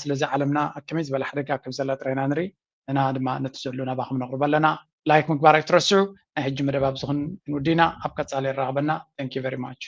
ስለዚ ዓለምና ኣብ ከመይ ዝበለ ሓደጋ ከም ዘላ ጥራይ ኢና ንርኢ። ንሕና ድማ ነቲ ዘሎ ናባኹም ነቕርቦ ኣለና። ላይክ ምግባር ኣይትረስዑ። ናይ ሕጂ መደብ ኣብዚ ክንውድእ ኢና። ኣብ ቀፃሊ የራኽበና። Thank you very much።